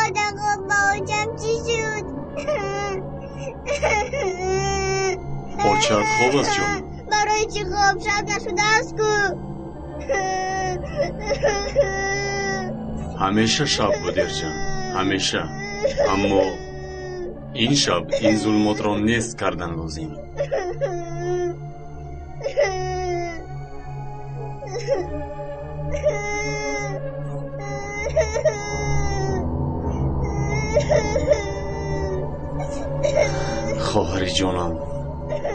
Одақо ба очам чӣ шуд? Очат хоб аст, ҷон. Барои чӣ хоб? Шаб нашудааст ку. Ҳамеша шаб буд, Эрҷан, ҳамеша. Аммо ин шаб ин зулумотро нест кардан лозим. Хоҳари ҷонам,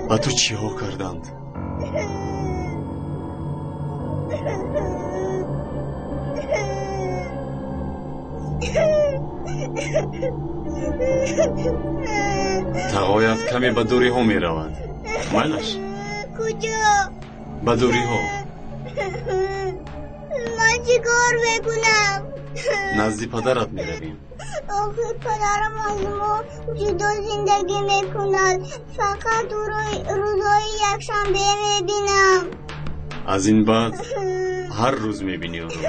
ба ту чиҳо карданд? Тағоят каме ба дуриҳо меравад. Майлаш? Куҷо? Ба дуриҳо. Ман чӣ кор мекунам? Назди падарат меравем. Охир падарам аз мо ҷудо зиндагӣ мекунад. Фақат ӯро рӯзҳои якшанбе мебинам. Аз ин баъд ҳар рӯз мебинӣ ӯро.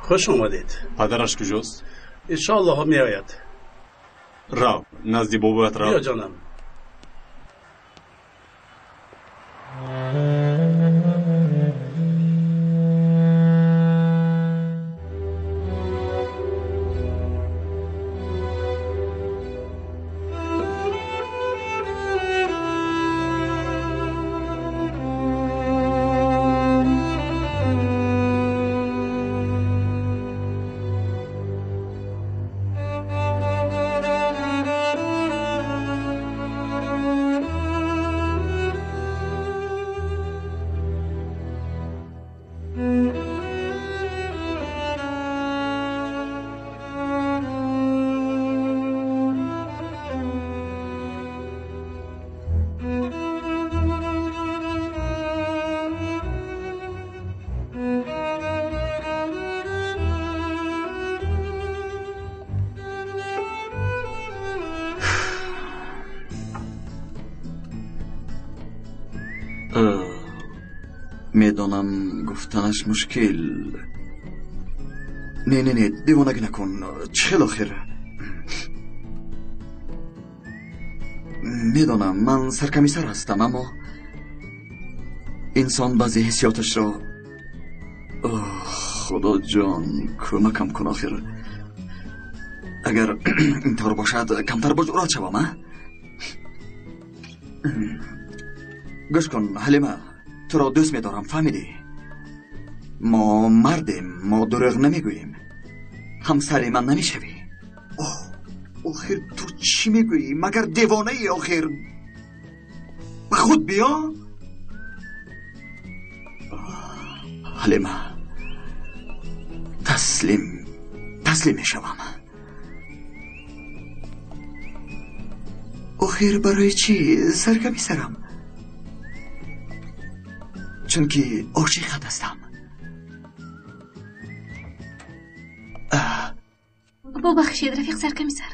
Хуш омадед. Падараш куҷост? Иншоаллоҳ меояд. Рав, назди бобоят рав. Биё, ҷонам. Медонам, гуфтанаш мушкил. Не, не, не, девонагӣ накун. Чӣ хел охир? Медонам, ман саркамисар ҳастам, аммо инсон баъзе ҳиссиёташро. Худоҷон, кӯмакам кун охир. Агар ин тавр бошад, камтар боҷуръат шавам, а? Гӯш кун, Ҳалима, туро дӯст медорам, фаҳмидӣ? Мо мардем, мо дурӯғ намегӯем. Ҳамсари ман намешавӣ. Оҳ, охир ту чӣ мегӯӣ? Магар девонаӣ охир? Ба худ биё. Ҳалима, таслим, таслим мешавам. Охир барои чӣ саркамисарам? Чунки ошиқат ҳастам. Бубахшед, рафиқ саркамисар.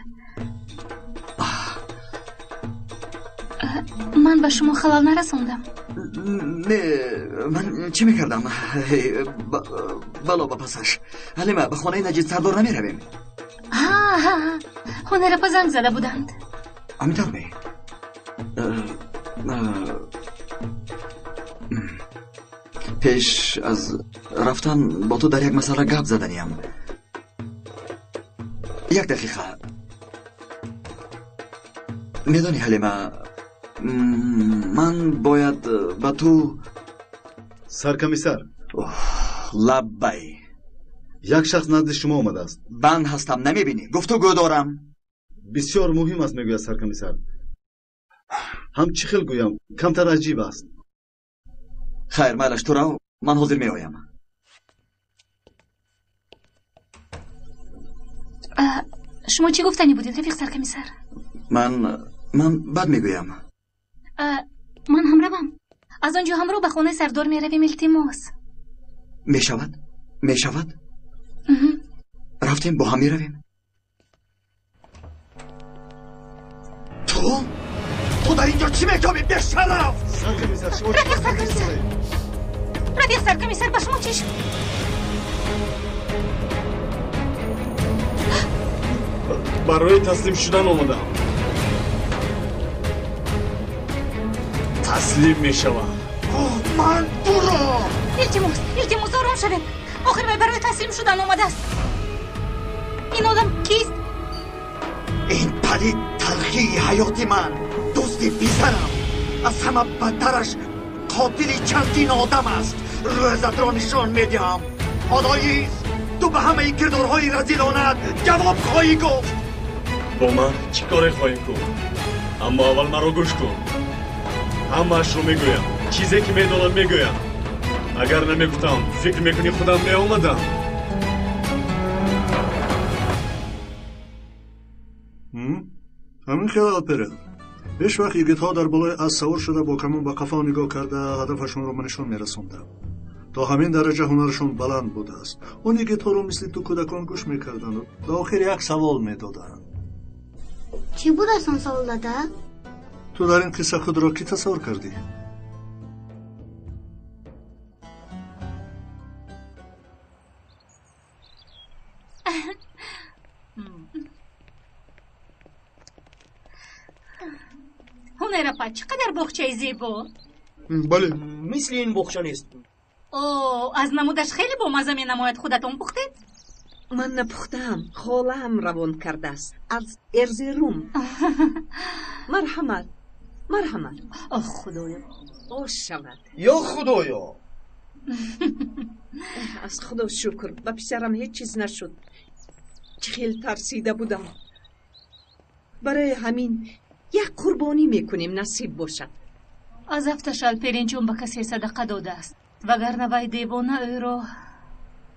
Ман ба шумо халал нарасондам. Не, ман чӣ мекардам? Бало ба пасаш. Ҳалима, ба хонаи Наҷид сардор намеравем? Ҳа, ҳунарапа занг зада буданд. Ҳамин тавр ме? Пеш аз рафтан бо ту дар як масъала гап заданиям. Як дақиқа. Медонӣ, Ҳалима, ман бояд ба ту. Саркамисар. Лаббай. Як шахс назди шумо омадааст. Банд ҳастам, намебинӣ? Гуфтугӯ дорам. Бисёр муҳим аст, мегӯяд саркамисар. Ҳам чӣ хел гӯям, камтар аҷиб аст. Хайр, майлаш, ту рав, ман ҳозир меоям. Шумо чӣ гуфтанӣ будед, рафиқ саркамисар? Ман баъд мегӯям. Ман ҳам равам. Аз он ҷо ҳамроҳ ба хонаи сардор меравем, илтимос. Мешавад, мешавад. Рафтем, бо ҳам меравем. Ту? Ту дар инҷо чӣ мекобӣ, бешараф? Саркомиссар, шумо чӣ Рафиқ саркомиссар! Рафиқ саркомиссар, ба шумо чӣ шуд? Барои таслим шудан омадам. Таслим мешавам. Ман туро! Илтимос, илтимос, ором шавед. Охир вай барои таслим шудан омадааст. Ин одам кист? Ин палид талхии ҳаёти ман, дӯсти писарам. Аз ҳама бадтараш қотили чандин одам аст. Рӯзатро нишон медиҳам. Ҳолоиз, ту ба ҳамаи кирдорҳои разилонат ҷавоб хоҳӣ гуфт. Бо ман чӣ коре хоҳӣ кун? Аммо аввал маро гӯш кун. Ҳамаашро мегӯям. Чизе ки медонам мегӯям. Агар намегуфтам, фикр мекунӣ худам меомадам? Ҳамин хел Алперен. Ҳеҷ вақт йигитҳо дар болои асп савор шуда бо камон ба қафо нигоҳ карда ҳадафашонро ба нишон мерасонданд. То ҳамин дараҷа ҳунарашон баланд будааст. Он йигитҳоро мисли ту кӯдакон гӯш мекарданду ба охир як савол медоданд. Чӣ будааст он савол, дада? Ту дар ин қисса худро кӣ тасаввур кардӣ? Ҳунайрапа, чӣ қадар боғчаи зебо! Бале, мисли ин боғча нест. О, аз намудаш хеле бомазза менамояд. Худатон пухтед? Ман напухтаам, холаам равон кардааст аз Эрзерум. Марҳамат, марҳамат. Оҳ, Худоё, ош шавад. Ё Худоё! Аз Худо шукр, ба писарам ҳеҷ чиз нашуд. Чӣ хел тарсида будам. Барои ҳамин як қурбонӣ мекунем, насиб бошад. Аз афташ Алперинҷон ба касе садақа додааст, вагарна вай девона ӯро.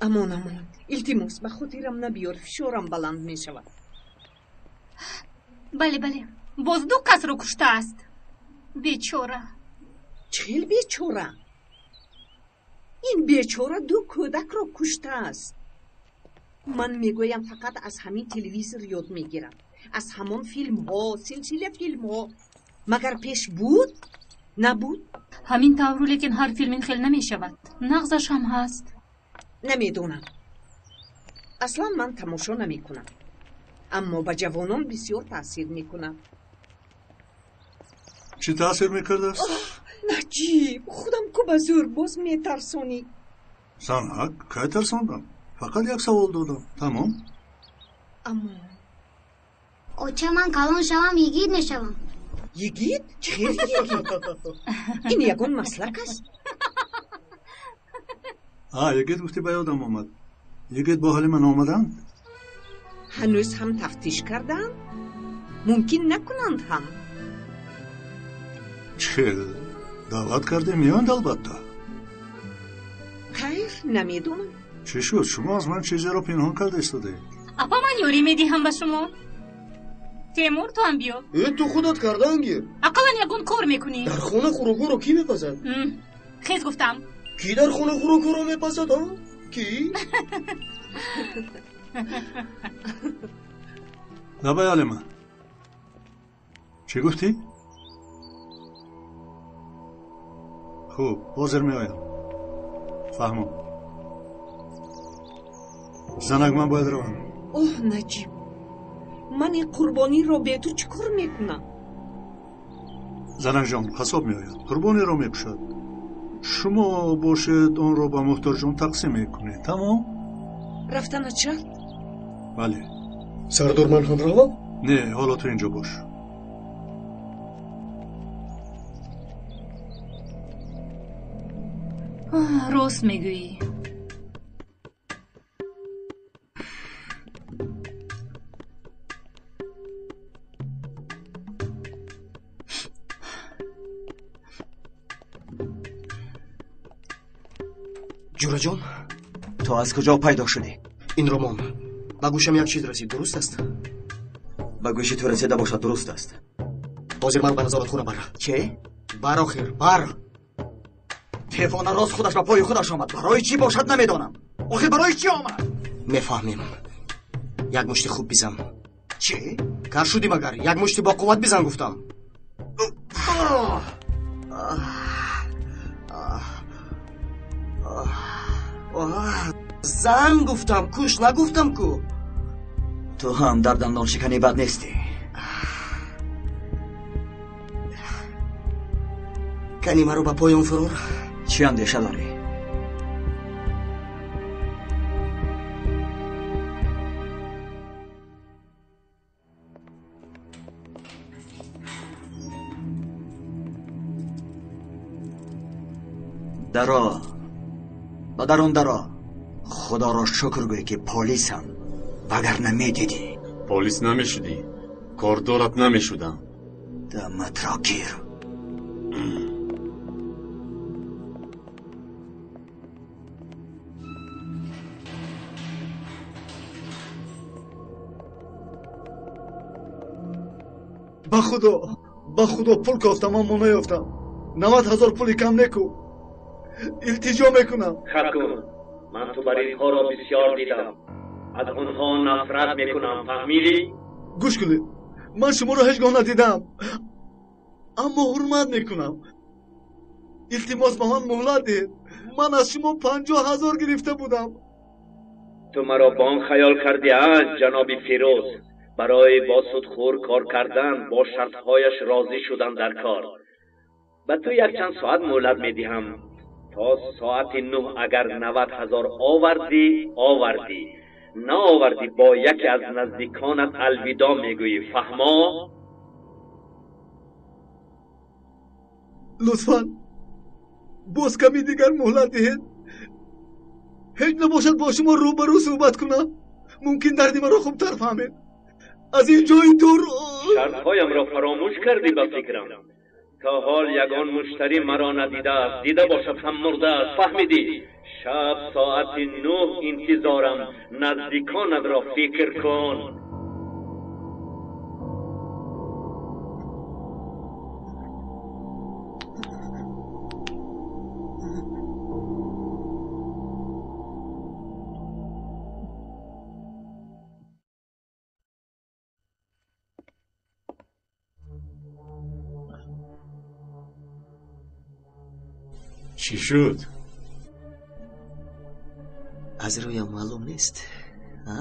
Амон, амон, илтимос, ба хотирам набиёр, фишорам баланд мешавад. Бале, бале, боз ду касро куштааст. Бечора. Чӣ хел бечора? Ин бечора ду кӯдакро куштааст. Ман мегӯям, фақат аз ҳамин телевизор ёд мегирам, аз ҳамон филмҳо, силсила филмҳо. Магар пеш буд? Набуд? Ҳамин тавру, лекин ҳар филм ин хел намешавад. Нағзаш ҳам ҳаст. Намедонам. Аслан ман тамошо намекунам, аммо ба ҷавонон бисёр таъсир мекунам. Чӣ таъсир мекардааст? Наҷиб, худам ку ба зӯр боз метарсонӣ. Занак, кай тарсондам? Фақат як савол додам, тамом. Аммо Оча, ман калон шавам, йигит мешавам. Йигит? Чӣ хел йигит? Ин ягон маслак аст? А, йигит гуфтӣ, ба ёдам омад. Йигит бо Ҳалима наомаданд? Ҳанӯз ҳам тафтиш кардаанд? Мумкин накунанд ҳам. Чӣ хел? Даъват кардем, меоянд албатта. Хайр, намедонам. Чӣ шуд? Шумо аз ман чизеро пинҳон карда истодаед. Апа, ман ёрӣ медиҳам ба шумо. Темур, ту ҳам биё. Э, ту худат кардан гир. Ақаллан ягон кор мекунӣ. Дар хона хӯрокҳоро кӣ мепазад? Хез гуфтам. Кӣ дар хона хӯрокҳоро мепазад, а? Кӣ? Давай, Ҳалима. Чӣ гуфтӣ? Хуб, ҳозир меоям. Фаҳмом. Занак, ман бояд равам. Оҳ, Наҷиб, ман ин қурбониро бе ту чӣ кор мекунам? Занакҷон, қассоб меояд, қурбониро мекушад. Шумо бошед, онро ба муҳтоҷон тақсим мекунед. Тамом? Рафтанат шарт? Бале. Сардор, ман ҳам равам? Не, ҳоло ту инҷо бош. Рост мегӯӣ. Ҷураҷон, ту аз куҷо пайдо шудӣ? Ин ромон ба гӯшам як чиз расид, дуруст аст? Ба гӯши ту расида бошад, дуруст аст. Ҳозир маро ба назоратхона бар. Чӣ? Бар, охир, бар. Девона рост худаш ба пои худаш омад. Барои чӣ бошад, намедонам. Охир барои чӣ омад? Мефаҳмем. Як мушти хуб бизан. Чӣ? Кар шудӣ магар? Як мушти бо қувват бизан гуфтам. Зан гуфтам, куш нагуфтам ку. Ту ҳам дар дандоншиканӣ бад нестӣ. Кани маро ба поён фурор. Чӣ андеша дорӣ? Даро, ба дарун даро. Худоро шукр гӯй, ки полисам, вагарна медидӣ. Полис намешудӣ, кордорат намешудам. Даматро гир. Ба худо пул кофтам, аммо наёфтам. 90,000 пули кам неку. Илтиҷо мекунам. Хат кун. Ман ту баринҳоро бисёр дидам. Аз онҳо нафрат мекунам, фаҳмидӣ? Гӯш кунед, ман шуморо ҳеҷ гоҳ надидам, аммо ҳурмат мекунам. Илтимос, ба ман муҳлат диҳед. Ман аз шумо 50,000 гирифта будам. Ту маро бонк хаёл кардӣ, а, ҷаноби Фирӯз? Барои бо судхӯр кор кардан, бо шартҳояш розӣ шудан дар кор. Ба ту якчанд соат муҳлат медиҳам. То соати 9 агар 90,000 овардӣ, овардӣ. Наовардӣ, бо яке аз наздиконат алвидо мегӯӣ. Фаҳмо? Лутфан боз ками дигар муҳлат диҳед. Ҳеҷ набошад бо шумо рӯбарӯ суҳбат кунам. Мумкин дарди маро хубтар фаҳмед. Аз ин ҷои дур. Шартҳоямро фаромӯш кардӣ ба фикрам. То ҳол ягон муштарӣ маро надидааст. Дида бошад ҳам мурдааст. Фаҳмидӣ? Шаб соати 9 интизорам. Наздиконатро фикр кун. Чӣ шуд? Аз рӯям маълум нест, а?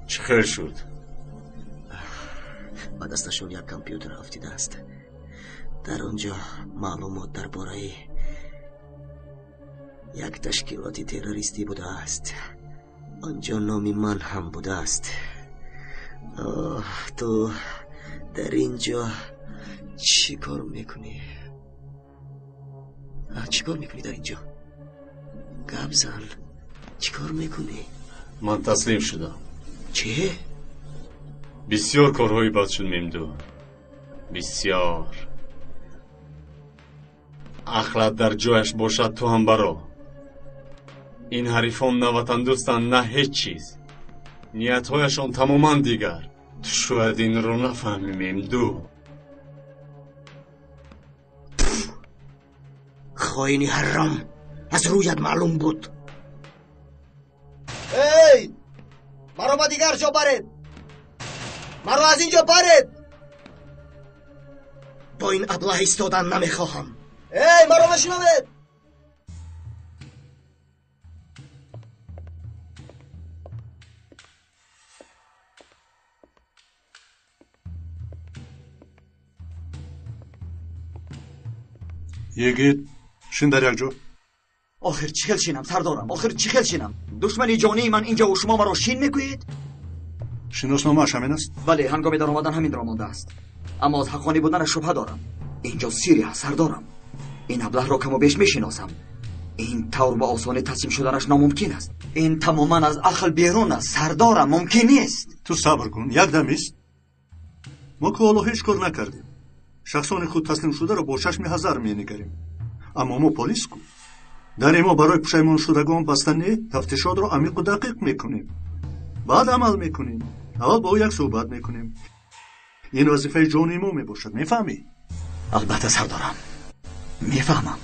Чӣ хел шуд? Ба дасташон як компютер афтидааст. Дар он ҷо маълумот дар бораи як ташкилоти террористӣ будааст. Он ҷо номи ман ҳам будааст. Ту дар ин ҷо чӣ кор мекунӣ? Чӣ кор мекунӣ дар ин ҷо? Гап зан, чӣ кор мекунӣ? Ман таслим шудам. Чӣ? Бисёр корҳои бад шуд, Мемду. Бисёр. Ақлат дар ҷояш бошад, ту ҳам баро. Ин ҳарифон на ватандӯстанд, на ҳеҷ чиз. Ниятҳояшон тамоман дигар. Ту шояд инро нафаҳмӣ, Мемду. Хоини ҳаром, аз рӯят маълум буд. Эй, маро ба дигар ҷо баред! Маро аз ин ҷо баред! Бо ин аблаҳ истодан намехоҳам. Эй, маро мешунавед? Йигит, шин дар як ҷо. Охир чӣ хел шинам, сардорам? Охир чӣ хел шинам? Душмани ҷонии ман инҷо шумо маро шин мегӯед? Шиносномааш ҳамин аст? Бале, ҳангоми даромадан ҳаминро мондааст. Аммо аз ҳаққонӣ буданаш шубҳа дорам. Инҷо сире аст, сардорам. Ин аблаҳро каму беш мешиносам. Ин тавр ба осонӣ таслим шуданаш номумкин аст. Ин тамоман аз ақл берун аст, сардорам, мумкин нест. Ту сабр кун, як дам ист. Мо ки ҳоло ҳеҷ кор накардем. Шахсони худ таслимшударо бо чашми ҳазар менигарем. Аммо мо полис ку. Дар мо барои пушаймоншудагон бастани тафтишотро амиқу дақиқ мекунем. Баъд амал мекунем. Аввал бо ӯ як суҳбат мекунем. Ин вазифаи ҷони мо мебошад, мефаҳмӣ? Албатта, сардорам, мефаҳмам.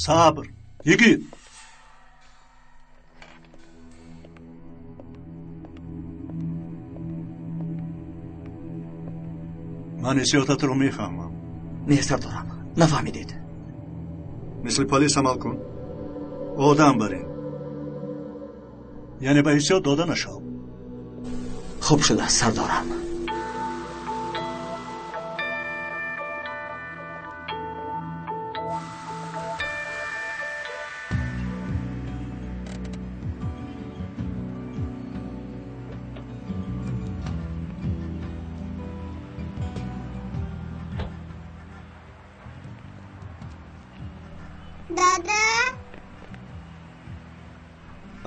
Сабр, йигит. Ман ҳиссиётатро мефаҳмам. Не, сардорам, нафаҳмидед. Мисли полис амал кун. Одам барин. Яъне ба ҳиссиёт дода нашав. Хуб шудааст, сардорам.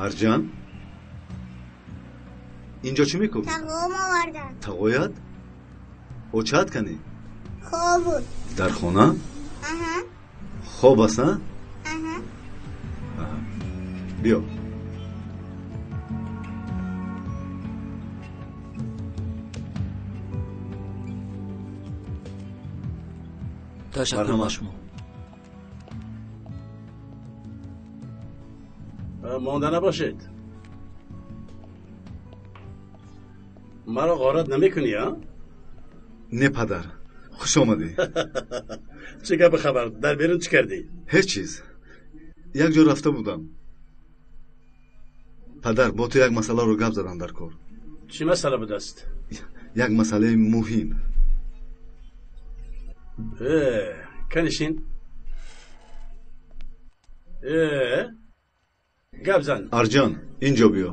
Арҷан, инҷо чӣ мекунӣ? Тағом овардам. Тағоят? Очаат канӣ? Хоб буд. Дар хона? Аҳа. Хоб аст, а? Аҳа. Биё. Ташаккур ба шумо. Монда набошед. Маро ғорат намекунӣ, а? Не, падар. Хуш омадӣ. Чӣ гапи хабар? Дар берун чӣ кардӣ? Ҳеҷ чиз. Як ҷо рафта будам. Падар, бо ту як масъаларо гап задам дар кор. Чӣ масъала будааст? Як масъалаи муҳим. Канишин. Гап зан. Арҷан, инҷо биё.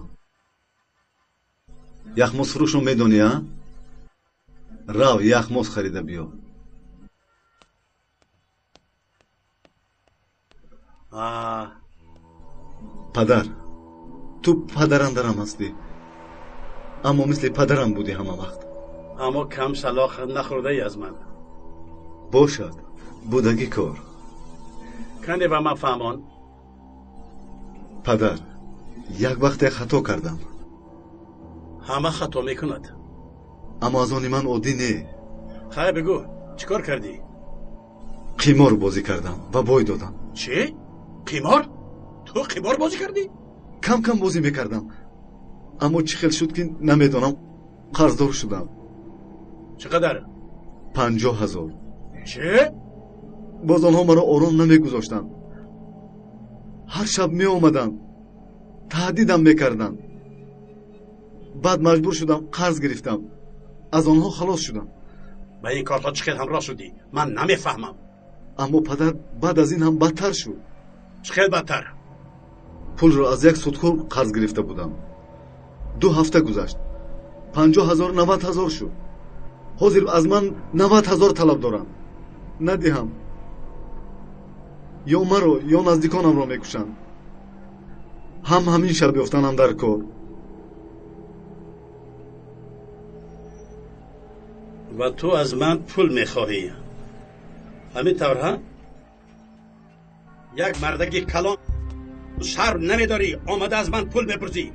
Яхмозфурӯшро медонӣ, а? Рав, яхмоз харида биё. Падар, ту падарандарам ҳастӣ, аммо мисли падарам будӣ ҳама вақт. Аммо кам салоҳ нахӯрдаӣ аз ман. Бошад, будагӣ кор. Кане ба ман фаҳмон. Падар, як вақте хато кардам. Ҳама хато мекунад. Аммо аз они ман оддӣ не. Хай бигӯ, чӣ кор кардӣ? Қимор бозӣ кардам ва бой додам. Чӣ? Қимор? Ту қимор бозӣ кардӣ? Кам кам бозӣ мекардам. Аммо чӣ хел шуд ки намедонам, қарздор шудам. Чӣ қадар? 50 000. Чӣ? Боз онҳо маро ором намегузоштанд. Ҳар шаб меомаданд, таҳдидам мекарданд. Баъд маҷбур шудам, қарз гирифтам. Аз онҳо халос шудам. Ба ин корҳо чӣ хел ҳамроҳ шудӣ? Ман намефаҳмам. Аммо падар, баъд аз ин ҳам бадтар шуд. Чӣ хел бадтар? Пулро аз як судхӯр қарз гирифта будам. 2 ҳафта гузашт. 50 000 90 000 шуд. Ҳозир аз ман 90 000 талаб доранд. Надиҳам, ё маро ё наздиконамро мекушанд. Ҳам ҳамин шаб ёфтанам дар кор. Ва ту аз ман пул мехоҳӣ. Ҳамин тавр, ҳа? Як мардаги калон шарм намедорӣ, омада аз ман пул мепурсӣ.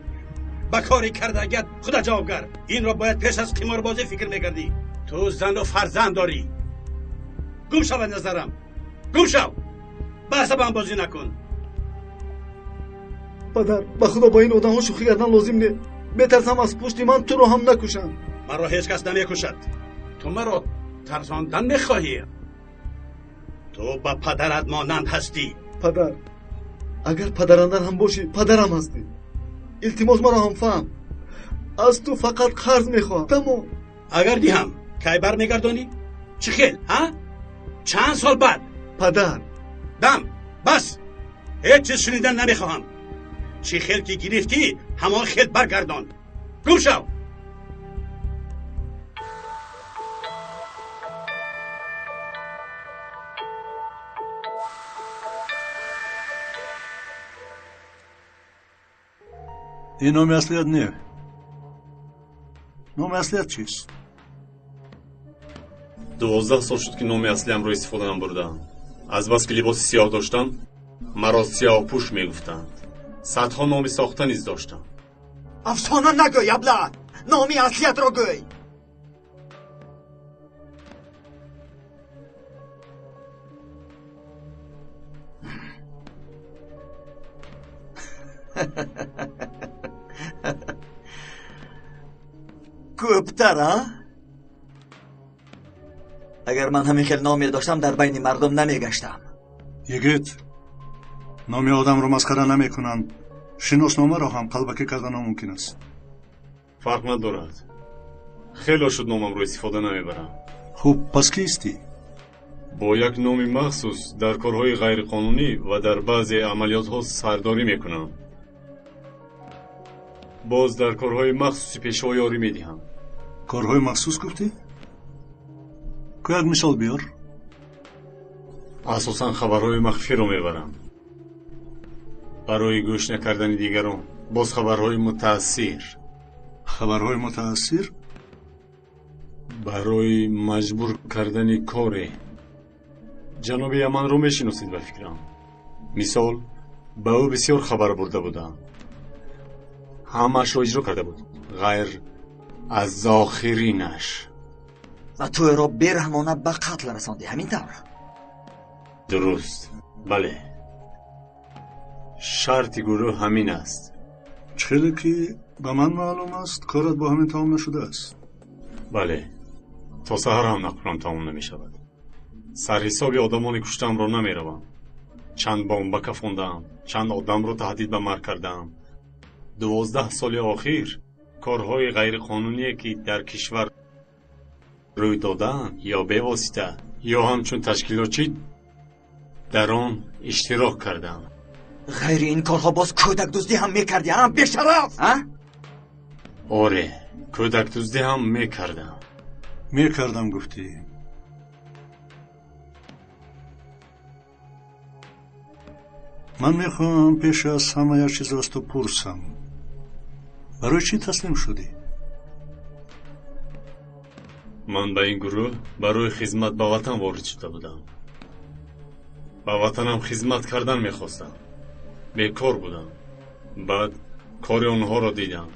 Ба кори кардагият худа ҷавобгар. Инро бояд пеш аз қиморбозӣ фикр мекардӣ. Ту зану фарзанд дорӣ. Гум шав аз назарам. Гум шав. Ба асабам бозӣ накун. Падар, ба худо бо ин одамҳо шӯхӣ кардан лозим не. Метарсам аз пушти ман туро ҳам накушанд. Маро ҳеҷ кас намекушад. Ту маро тарсондан мехоҳӣ. Ту ба падарат монанд ҳастӣ. Падар, агар падарандар ҳам бошӣ, падарам ҳастӣ. Илтимос маро ҳам фаҳм. Аз ту фақат қарз мехоҳам. Тамом. Агар диҳам, кай бармегардонӣ? Чӣ хел, ҳа? Чанд сол баъд? Падар. Дам, бас. Ҳеҷ чиз шунидан намехоҳам. Чӣ хел ки гирифтӣ, ҳамон хел баргардон. Гум шав. Ин номи аслият не. Номи аслият чист? 12 сол шуд ки номи аслиамро истифода набурдаам. Азбаски либоси сиёҳ доштам, маро сиёҳпӯш мегуфтанд. Садҳо номи сохта низ доштам. Афсона нагӯй, абла! Номи аслиятро гӯй! Ko'ptar, а? Агар ман ҳамин хел ном медоштам, дар байни мардум намегаштам. Йигит, номи одамро масхара намекунанд. Шиносномаро ҳам қалбакӣ кардан номумкин аст. Фарқ надорад. Хело шуд номамро истифода намебарам. Хуб, пас кистӣ? Бо як номи махсус дар корҳои ғайриқонунӣ ва дар баъзе амалиётҳо сардорӣ мекунам. Боз дар корҳои махсуси пешво ёрӣ медиҳам. Корҳои махсус гуфтӣ? Ку як мисол биёр. Асосан хабарҳои махфиро мебарам. Барои гӯш накардани дигарон. Боз хабарҳои мутаассир. Хабарҳои мутаассир? Барои маҷбур кардани коре. Ҷаноби Яманро мешиносед ба фикрам. Мисол, ба ӯ бисёр хабар бурда будам. Ҳамаашро иҷро карда буд, ғайр аз охиринаш. Ва ту ӯро бераҳмона ба қатл расондӣ, ҳамин тавр? Дуруст, бале. Шарти гурӯҳ ҳамин аст. Хеле ки ба ман маълум аст, корат бо ҳамин тамом нашудааст. Бале, то саҳар ҳам нақлам тамом намешавад. Сарҳисоби одамони куштаамро намеравам. Чанд бомба кафондаам, чанд одамро таҳдид ба марг кардаам. 12 соли охир корҳои ғайриқонуние ки дар кишвар рӯй додаанд, ё бевосита, ё ҳамчун ташкилотчӣ дар он иштирок кардам. Ғайри ин корҳо боз кӯдакдуздӣ ҳам мекардӣ, а бешараф, а? Оре, кӯдакдуздӣ ҳам мекардам. Мекардам гуфтӣ. Ман мехоҳам пеш аз ҳама як чизро аз ту пурсам. Барои чӣ таслим шудӣ? Ман ба ин гурӯҳ барои хизмат ба ватан ворид шуда будам. Ба ватанам хизмат кардан мехостам. Бекор будам. Баъд кори онҳоро дидам.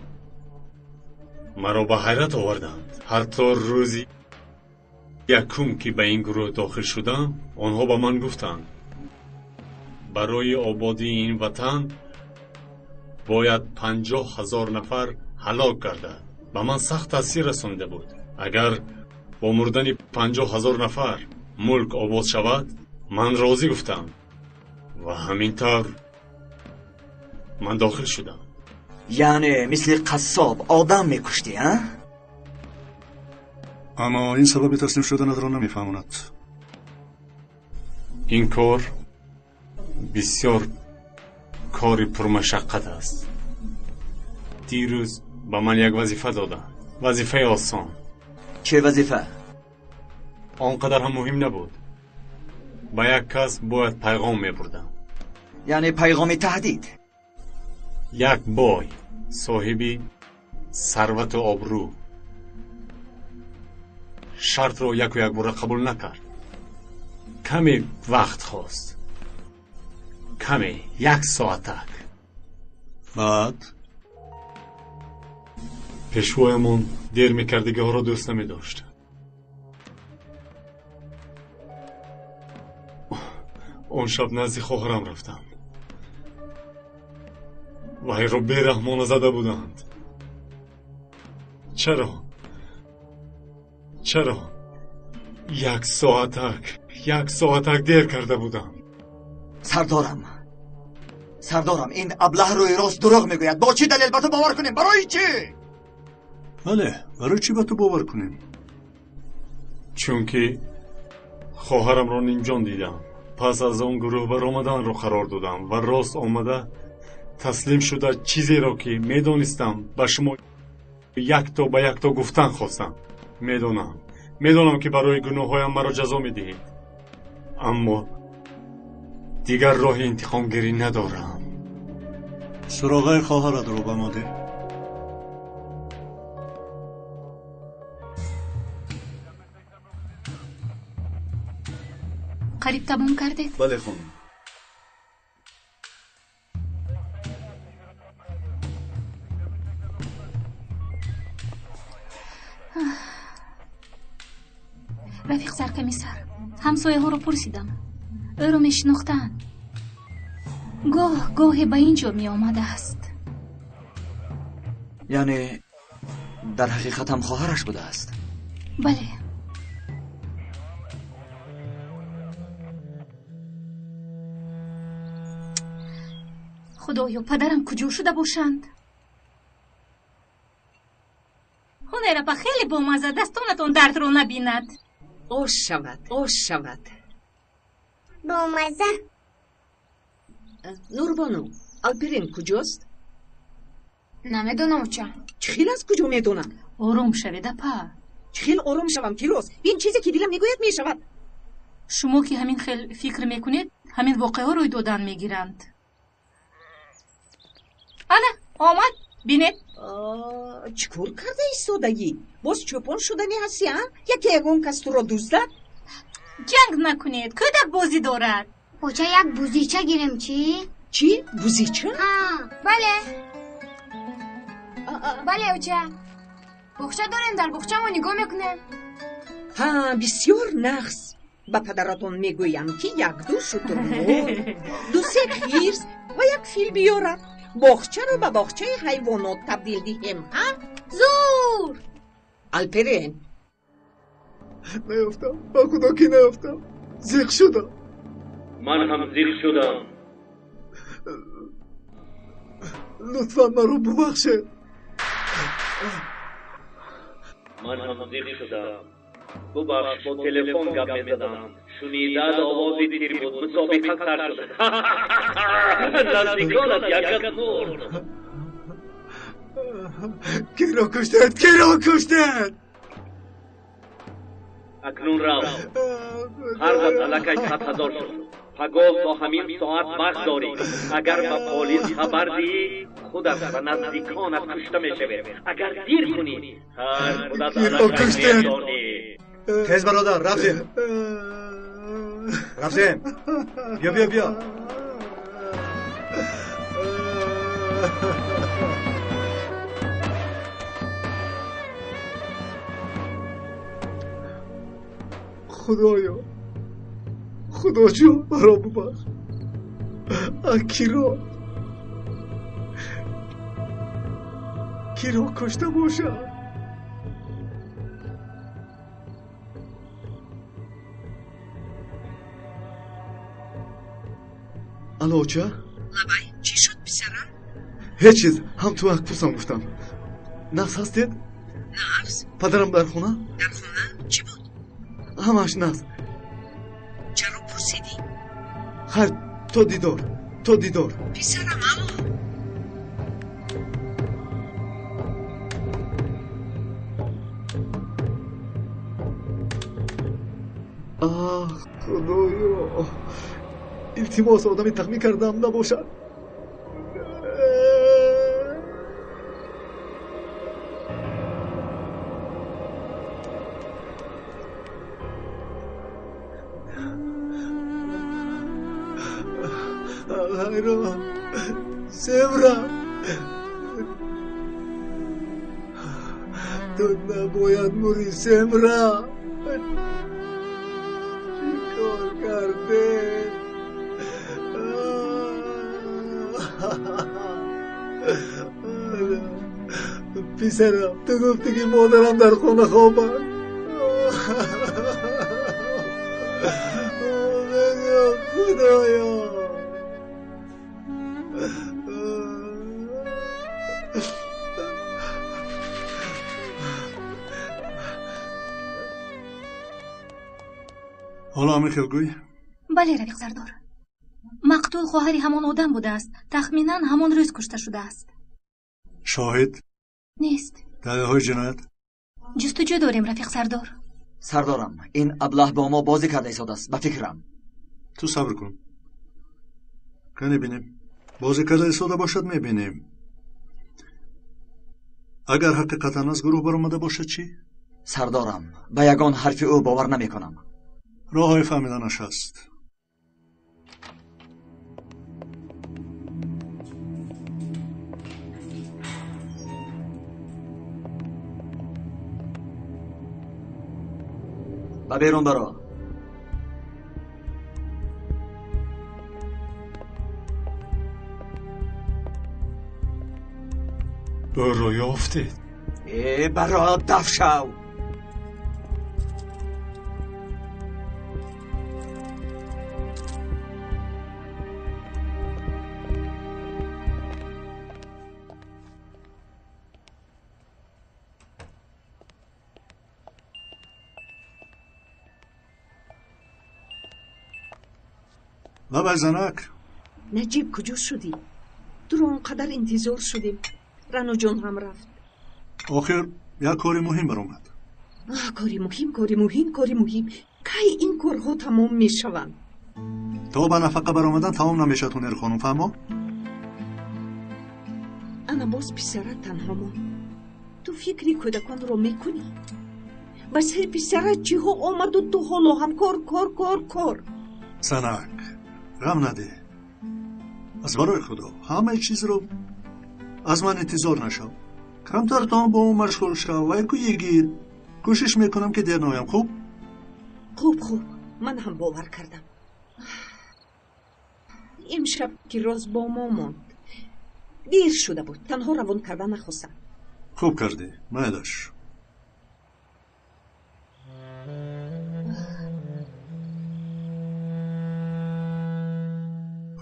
Маро ба ҳайрат оварданд. Ҳатто рӯзи якум ки ба ин гурӯҳ дохил шудам, онҳо ба ман гуфтанд: барои ободии ин ватан бояд 50 000 нафар ҳалок гардад. Ба ман сахт таъсир расонида буд. Агар бо мурдани 50 000 нафар мулк обод шавад, ман розӣ гуфтам. Ва ҳамин тавр ман дохил шудам. Яъне мисли қассоб одам мекуштӣ, а? Аммо ин сабаби таслим шуданатро намефаҳмонад. Ин кор бисёр кори пурмашаққат аст. Дирӯз ба ман як вазифа доданд. Вазифаи осон. Чӣ вазифа? Он қадар ҳам муҳим набуд. Ба як кас бояд пайғом мебурдам. Яъне пайғоми таҳдид? Як бой, соҳиби сарвату обрӯ, шартро яку якбора қабул накард. Каме вақт хост. Каме, як соатак. Баъд? Пешвоямон дер мекардагиҳоро дӯст намедошт. Он шаб назди хоҳарам рафтам. Вайро бераҳмона зада буданд. Чаро? Чаро? Як соатак дер карда будам. Сардорам, сардорам, ин аблаҳ рӯи рост дурӯғ мегӯяд. Бо чӣ далел ба ту бовар кунем? Барои чӣ? Бале, барои чӣ ба ту бовар кунем? Чунки хоҳарамро нимҷон дидам. Пас аз он гурӯҳ баромаданро қарор додам ва рост омада таслим шуда чизеро ки медонистам ба шумо якто ба якто гуфтан хостам. Медонам ки барои гуноҳҳоям маро ҷазо медиҳед, аммо дигар роҳи интиқомгирӣ надорам. Суроғаи хоҳаратро ба мо деҳ. Қариб тамом кардед? Бале, хонум. Рафиқ саркамисар, ҳамсояҳоро пурсидам. Ӯро мешинохтанд. Гоҳ гоҳе ба ин ҷо меомадааст. Яъне дар ҳақиқат ҳам хоҳараш будааст? Бале. Худоё, падарам куҷо шуда бошанд? Ҳунайрапа, хеле бомазза, дастонатон дардро набинад. Ош шавад, ош шавад. Бомазза. Нурбону, Алперин куҷост? Намедонам, оча. Чӣ хел аз куҷо медонам? Ором шавед, апа. Чӣ хел ором шавам, Фирӯз? Ин чизе ки дилам мегӯяд мешавад. Шумо ки ҳамин хел фикр мекунед, ҳамин воқеаҳо рӯй додан мегиранд. Ана, омад, бинед. Чӣ кор карда истодагӣ? Боз чӯпон шудани ҳастӣ, а? Яке ягон кас туро дуздад? Ҷанг накунед, кӯдак бозӣ дорад. Оча, як бузича гирем, чӣ? Чӣ? Бузича? Ҳа, бале. Бале, оча. Боғча дорем, дар боғча мо нигоҳ мекунем. Ҳа, бисёр нағз. Ба падаратон мегӯям, ки як-ду шутурмурғ, ду-се хирс ва як фил биёрад. Боғчаро ба боғчаи ҳайвонот табдил диҳем, ҳа? Зур! Алперен. Наёфтам, ба худо ки наёфтам. Зиқ шудам. Ман ҳам зиқ шудам. Лутфан маро бубахшед. Ман ҳам зиқ шудам. Бубахш, бо телефон гап мезадам. Шунидад овози тир буд, мусобиқа сар шуд. Наздиконат якас мурд. Киро куштед? Киро куштед? Акнун рав. Қарзат аллакай 100 000 шуд. Пагоҳ то ҳамин соат вақт дорӣ. Агар ба полис хабар диҳӣ, худат ва наздиконат кушта мешавед. Агар дир кунӣ, ҳар худат аллакай медонӣ. Тез бародар, рафтем. Рафтем. Биё, биё, биё. Худоё, Худоҷон, маро бубахш. Киро киро кушта бошам? Алло, оча? Лабай, чӣ шуд, писарам? Ҳеҷ чиз, ҳам ту як пурсам гуфтам. Нағз ҳастед? Нағз. Падарам дар хона? Дар хона? Чӣ буд? Ҳамааш нағз. Чаро пурсидӣ? Хайр, то дидор, то дидор. Писарам, алло. Аҳ, Худоё, илтимос, одами тахмин кардам набошад. Хайрон, Семра, ту набояд мурӣ, Семра. Чӣ кор кардем? Писарам, ту гуфтӣ ки модарам дар хона хоб аст. Худоё. Ҳоло ҳамин хел гӯй? Бале, рафиқ сардор. Мақтул хоҳари ҳамон одам будааст. Тахминан ҳамон рӯз кушта шудааст. Шоҳид? Нест. Далелҳои ҷиноят? Ҷустуҷӯ дорем, рафиқ сардор. Сардорам, ин аблаҳ бо мо бозӣ карда истодааст, ба фикрам. Ту сабр кун. Кане бинем. Бозӣ карда истода бошад, мебинем. Агар ҳақиқатан аз гурӯҳ баромада бошад, чӣ? Сардорам, ба ягон ҳарфи ӯ бовар намекунам. Роҳҳои фаҳмиданаш ҳаст. Ба берун баро. Ӯро ёфтед? Э, баро, даф шав. Лабай занак. Наҷиб, куҷо шудӣ? Туро он қадар интизор шудем. Раноҷон ҳам рафт. Охир як кори муҳим баромад. Кори муҳим, кори муҳим, кори муҳим. Кай ин корҳо тамом мешаванд? То ба нафақа баромадан тамом намешавад, Ҳунер хонум, фаҳмо? Ана боз писарат танҳо монд. Ту фикри кӯдаконро мекунӣ? Ба сари писарат чиҳо омаду ту ҳоло ҳам кор, кор, кор, кор. Занак, ғам надеҳ. Аз барои Худо ҳамаи чизро аз ман интизор нашав. Камтар то бо ӯ машғул шав ва яку йигит. Кӯшиш мекунам ки дер наоям, хуб? Хуб, хуб, ман ҳам бовар кардам. Имшаб ки роз бо мо монд. Дер шуда буд, танҳо равон карда нахостам. Хуб кардӣ, майлаш.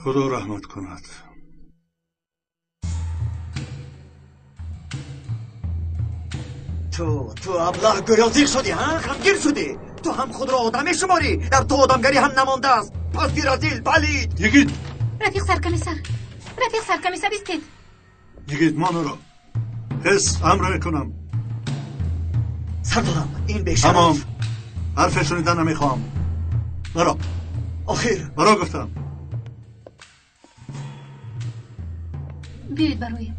Худо раҳмат кунад. Ту аблаҳ гӯё зиқ шудӣ, ҳа? Ғамгин шудӣ. Ту ҳам худро одам мешуморӣ. Дар ту одамгарӣ ҳам намондааст. Пасти разил, палид. Йигит! Рафиқ саркомиссар, рафиқ саркомиссар, истед. Йигит, ман ӯро ҳис амр мекунам. Сардорам, ин бешараф. Тамом. Ҳарфе шунидан намехоҳам. Баро. Охир. Баро гуфтам. Биёед бароем.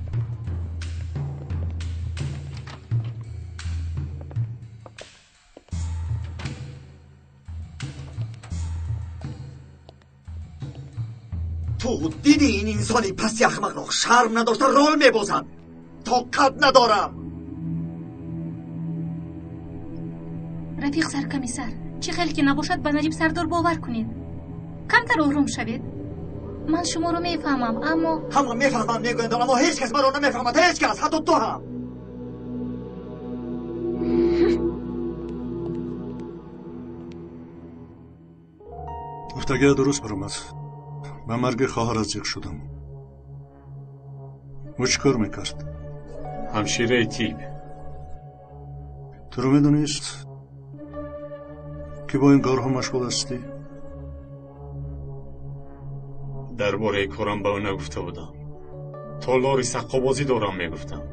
Ту дидӣ ин инсони пасти ахмақро шарм надошта рол мебозад. Тоқат надорам. Рафиқ саркомиссар, чӣ хел ки набошад ба Наҷиб сардор бовар кунед. Камтар ором шавед. Ман шуморо мефаҳмам, аммо ҳама мефаҳмам мегӯянд, аммо ҳеҷ кас маро намефаҳмад. Ҳеҷ кас, ҳатто ту ҳам. Гуфтагия дуруст баромад. Ба марги хоҳарат зиқ шудам. Ӯ чӣ кор мекард? Ҳамшираи тиб. Туро медонист, ки бо ин корҳо машғул ҳастӣ? Дар бораи корам ба ӯ нагуфта будам. Толори саққобозӣ дорам мегуфтам.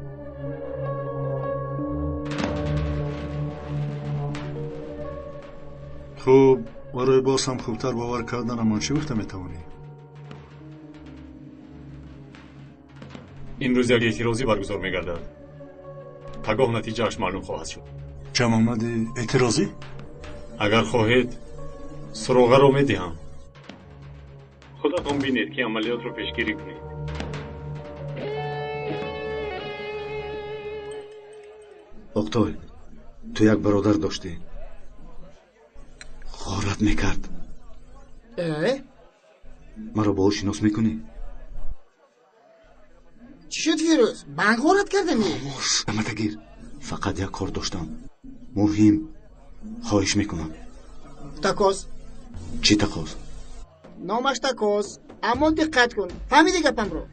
Хуб, барои боз ҳам хубтар бовар карданамон чӣ гуфта метавонӣ? Имрӯз як эътирозӣ баргузор мегардад. Пагоҳ натиҷааш маълум хоҳад шуд. Ҷамъомади эътирозӣ? Агар хоҳед, суроғаро медиҳам. Худатон бинед ки амалиётро пешгирӣ кунед. Оқтой, ту як бародар доштӣ. Ғорат мекард. Маро бо ӯ шинос мекунӣ? Чӣ шуд, Фирӯз? Банк ғорат кардамӣ? Хомӯш, даматагир. Фақат як кор доштам. Муҳим. Хоҳиш мекунам. Такоз. Чӣ такоз? Номаш Такоз. Аммо диққат кун. Фаҳмидӣ гапамро?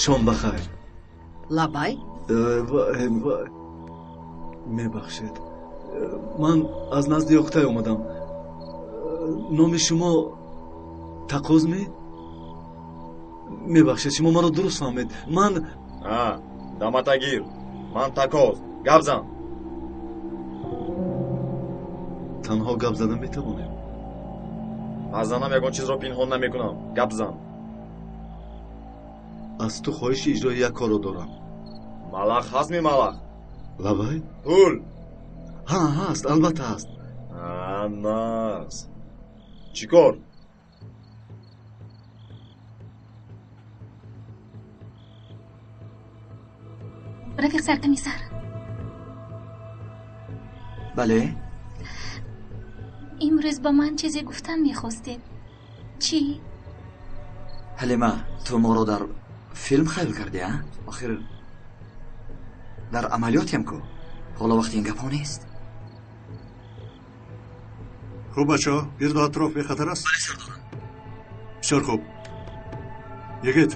Шом бахайр. Лабай? Мебахшед, ман аз назди Оқтай омадам. Номи шумо Тақоз ме? Мебахшед, шумо маро дуруст фаҳмед. Ман даматагир, ман Такоз. Гап зан. Танҳо гап зада метавонем. Аз занам ягон чизро пинҳон намекунам. Гап зан. Аз ту хоҳиши иҷрои як корро дорам. Малах ҳаст ми малах? Лабай? Пул. Ҳа, ҳаст, албатта ҳаст. Нас. Чӣ кор? Рафиқ саркомиссар. Бале? Имрӯз ба ман чизе гуфтан мехостед. Чӣ? Ҳалима, ту моро дар филм хаёл кардӣ, а? Охир дар амалиётем ку. Ҳоло вақти ин гапҳо нест. Хуб, бачаҳо, гирду атроф бехатар аст? Бале, сардорам. Бисёр хуб. Йигит.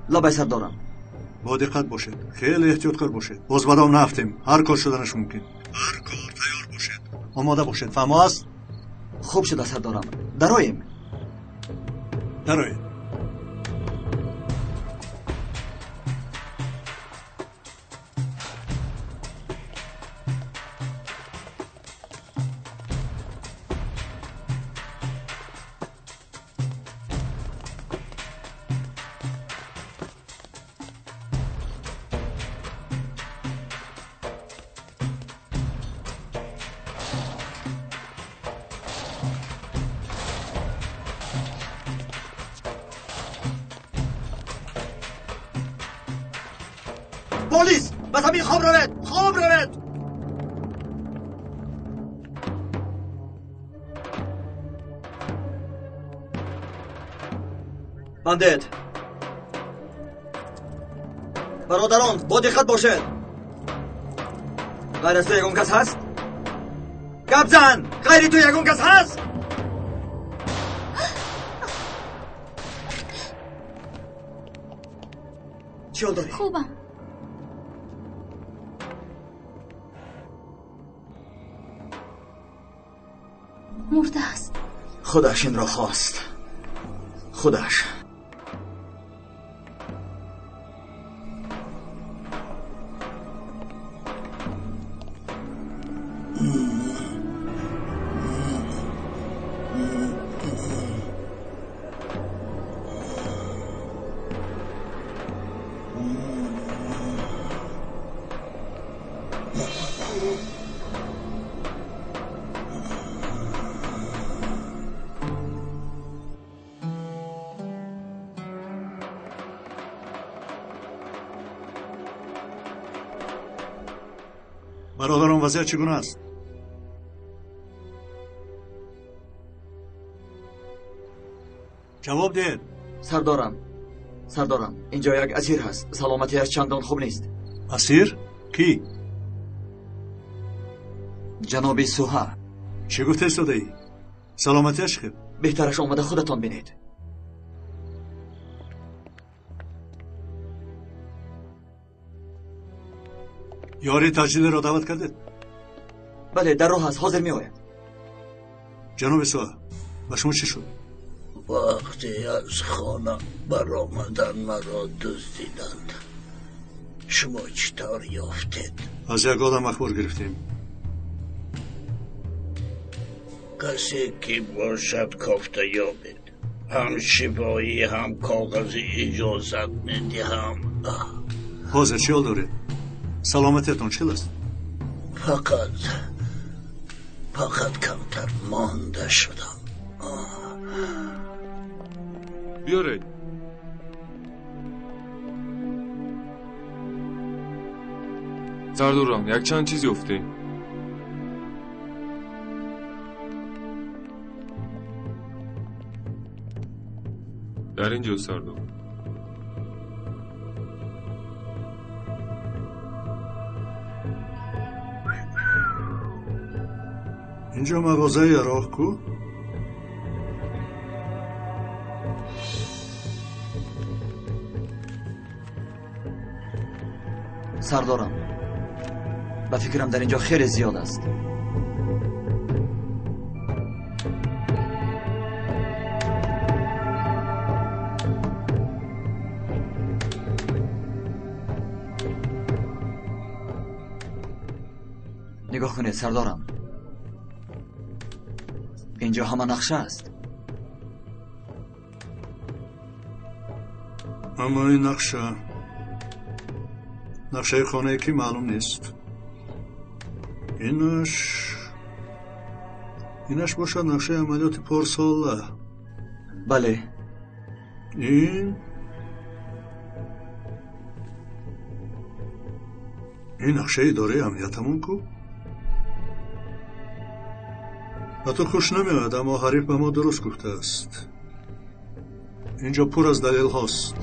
Лабай, сардорам. Бо диққат бошед, хеле эҳтиёткор бошед. Боз ба дом наафтем, ҳар кор шуданаш мумкин. Ҳар кор тайёр бошед, омода бошед. Фаҳмо аст? Хуб шуда, сардорам. Дароем. Дароем. Полис! Ба замин хоб равед! Хоб равед! Бандит! Бародарон, бо диққат бошед! Ғайр аз ту ягон кас ҳаст? Гап зан! Ғайри ту ягон кас ҳаст? Чӣ ҳол дорӣ? Хубам. Мурда аст. Худаш инро хост. Худаш. Бародарон, вазъият чӣ гуна аст? Ҷавоб диҳед. Сардорам, сардорам, инҷо як асир ҳаст. Саломатиаш чандон хуб нест. Асир? Кӣ? Ҷаноби Суҳа. Чӣ гуфта истодаӣ? Саломатиаш хел? Беҳтараш омада худатон бинед. Ёри таҷдидро даъват кардед? Бале, дар роҳ аст, ҳозир меояд. Ҷаноби Суҳа, ба шумо чӣ шуд? Вақте аз хона баромадан маро дуздиданд. Шумо чӣ тавр ёфтед? Аз як одам ахбор гирифтем. Касе ки бошад кофта ёбед. Ҳам шифоӣ, ҳам коғази иҷозат медиҳам. Ҳозир чӣ ҳол доред? Саломатиятон чӣ аст? Фақат камтар монда шудам. Биёред. Сардорам, якчанд чиз ёфтем. Дар ин ҷо, сардор. Инҷо мағозаи яроқ ку? Сардорам, ба фикрам дар инҷо хеле зиёд аст. Нигоҳ кунед, сардорам, инҷо ҳама нақша аст. Аммо ин нақша нақшаи хонае ки маълум нест. Инаш бошад нақшаи амалиёти порсола. Бале. Ин нақшаи идораи амниятамон ку? Ба ту хуш намеояд, аммо ҳариф ба мо дуруст гуфтааст. Инҷо пур аз далелҳост.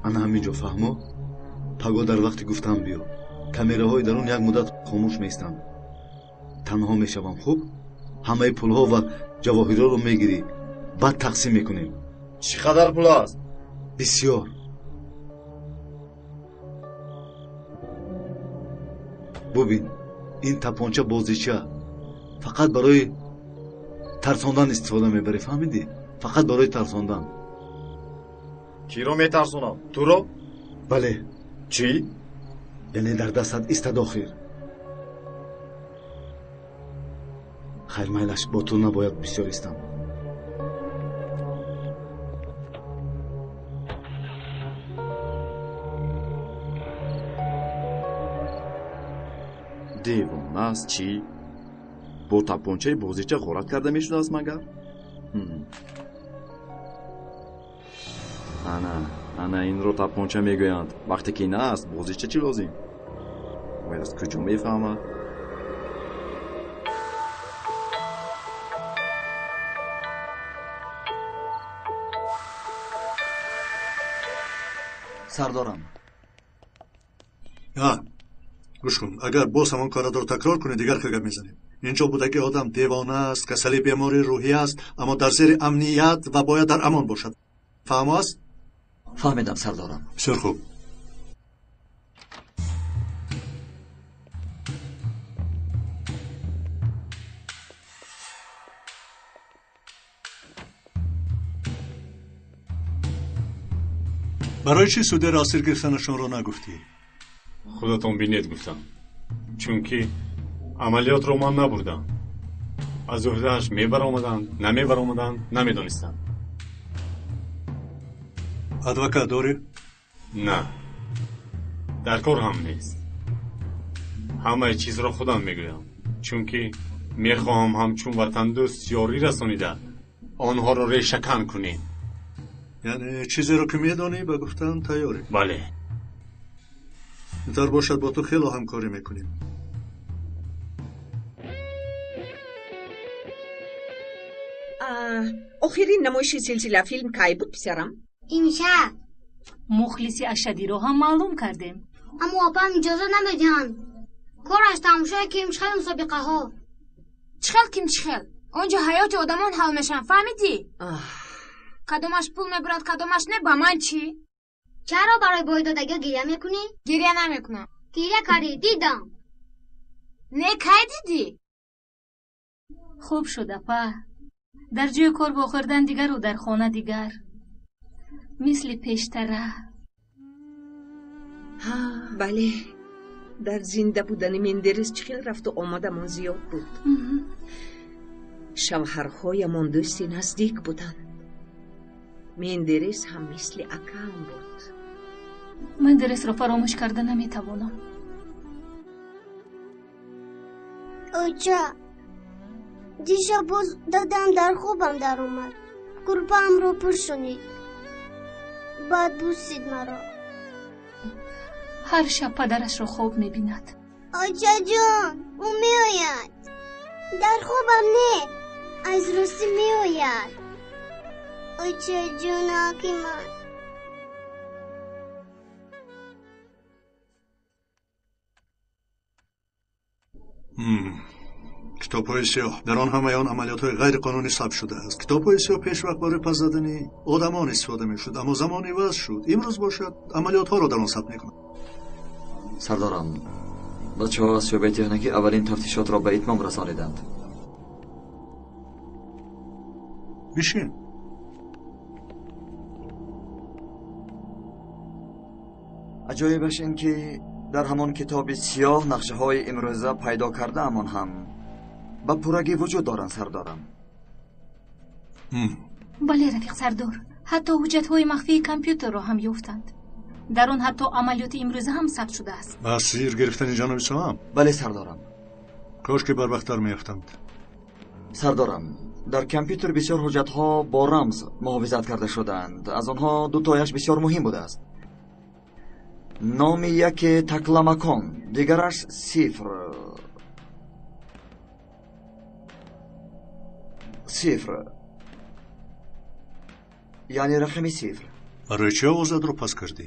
Ана ҳамин ҷо, фаҳмо? Паго дар вақти гуфтам биё. Камераҳои дарун як муддат хомӯш меистанд. Танҳо мешавам, хуб? Ҳамаи пулҳо ва ҷавоҳиротро мегирӣ. Баъд тақсим мекунем. Чӣ қадар пул аст? Бисёр. Бубин, ин тапонча бозича. Фақат барои тарсондан истифода мебарӣ, фаҳмидӣ? Фақат барои тарсондан. Киро метарсонам? Туро? Бале. Чӣ? Яъне дар дастат истад охир. Хайр, майлаш, бо ту набояд бисёр истам. Девона аст чӣ? Бо тапончаи бозича ғорат карда мешудааст магар? Ана, ана инро тапонча мегӯянд. Вақте ки на аст, бозича чӣ лозим? Вай аз куҷо мефаҳмад? Сардорам. Гӯш кун, агар боз ҳамон корро такрор кунӣ, дигар хел гап мезанем. Инҷо будаги одам девона аст, касали бемории рӯҳӣ аст, аммо дар зери амният ва бояд дар амон бошад. Фаҳмо аст? Фаҳмидам, сардорам. Бисёр хуб. Барои чӣ судяро асир гирифтанашонро нагуфтӣ? Худатон бинед гуфтам, чунки амалиётро ман набурдам. Аз уҳдааш мебаромаданд, намебаромаданд, намедонистам. Адвокат дорӣ? На, дар кор ҳам нест. Ҳамаи чизро худам мегӯям, чунки мехоҳам ҳамчун ватандӯст ёрӣ расонида онҳоро решакан кунем. Яъне чизеро ки медонӣ ба гуфтан тайёрӣ? Бале. Интар бошад, бо ту хело ҳамкорӣ мекунем. Охирин намоиши силсила филм кай буд, писарам? Имшаб. Мухлиси ашадиро ҳам маълум кардем. Аммо апам иҷоза намедиҳанд. Кораш тамошои кимчихел мусобиқаҳо. Чихел кимчихел? Он ҷо ҳаёти одамон ҳал мешаванд, фаҳмидӣ? Кадомаш пул мебурад, кадомаш не, ба ман чӣ? Чаро барои бойдодагиҳо гиря мекунӣ? Гиря намекунам. Гиря кардӣ, дидам. Не, кай дидӣ? Хуб шуд, апа. Дар ҷои кор вохӯрдан дигару дар хона дигар. Мисли пештара. Бале, дар зинда будани Мендерес чӣ хел рафту омадамон зиёд буд. Шавҳарҳоямон дӯсти наздик буданд. Мендерес ҳам мисли акаам буд. Мендересро фаромӯш карда наметавонам. Оча, дишаб боз дадам дар хобам даромад. Курпаамро пӯшонид. Баъд бусид маро. Ҳар шаб падарашро хоб мебинад. Очаҷон, ӯ меояд. Дар хобам не, аз ростӣ меояд. Очаҷонаки ман. Китобҳои сиёҳ. Дар он ҳамаи он амалиётҳои ғайриқонунӣ сабт шудааст. Китобҳои сиёҳ пешвақт барои пас задани одамон истифода мешуд, аммо замон иваз шуд. Имрӯз бошад амалиётҳоро дар он сабт мекунанд. Сардорам, бачаҳо аз шӯъбаи техникӣ аввалин тафтишотро ба итмом расониданд. Бишин. Аҷоибаш ин ки дар ҳамон китоби сиёҳ нақшаҳои имрӯза пайдо кардаамон ҳам ба пуррагӣ вуҷуд доранд, сардорам. Бале, рафиқ сардор, ҳатто ҳуҷҷатҳои махфии компютерро ҳам ёфтанд. Дар он ҳатто амалиёти имрӯза ҳам сабт шудааст. Асир гирифтани ҷаноби Соам? Бале, сардорам. Кош ки барвақттар меёфтанд. Сардорам, дар компютер бисёр ҳуҷҷатҳо бо рамз муҳофизат карда шудаанд. Аз онҳо дутояш бисёр муҳим будааст. Номи яке Такламакон, дигараш Сифр. Сифр яъне рақами сифр. Барои чӣ овозатро паст кардӣ?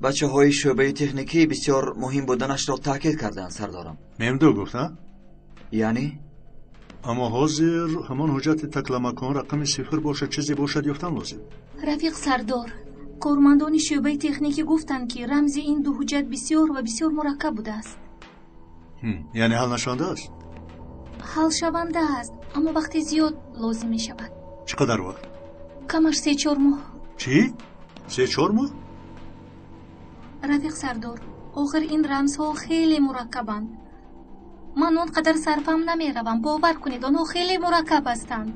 Бачаҳои шӯъбаи техникӣ бисёр муҳим буданашро таъкид карданд, сардорам. Мемду гуфт, а? Яъне? Аммо ҳозир ҳамон ҳуҷҷати Такламакон рақами 0 бошад, чизе бошад ёфтан лозим. Рафиқ сардор, кормандони шӯъбаи техникӣ гуфтанд, ки рамзи ин ду ҳуҷҷат бисёр ва бисёр мураккаб будааст. Яъне ҳал нашаванда аст? Ҳалшаванда аст, аммо вақти зиёд лозим мешавад. Чӣ қадар вақт? Камаш 3-4 моҳ. Чӣ? 3-4 моҳ? Рафиқ сардор, охир ин рамзҳо хеле мураккабанд. Ман он қадар сарфам намеравам, бовар кунед, онҳо хеле мураккаб ҳастанд.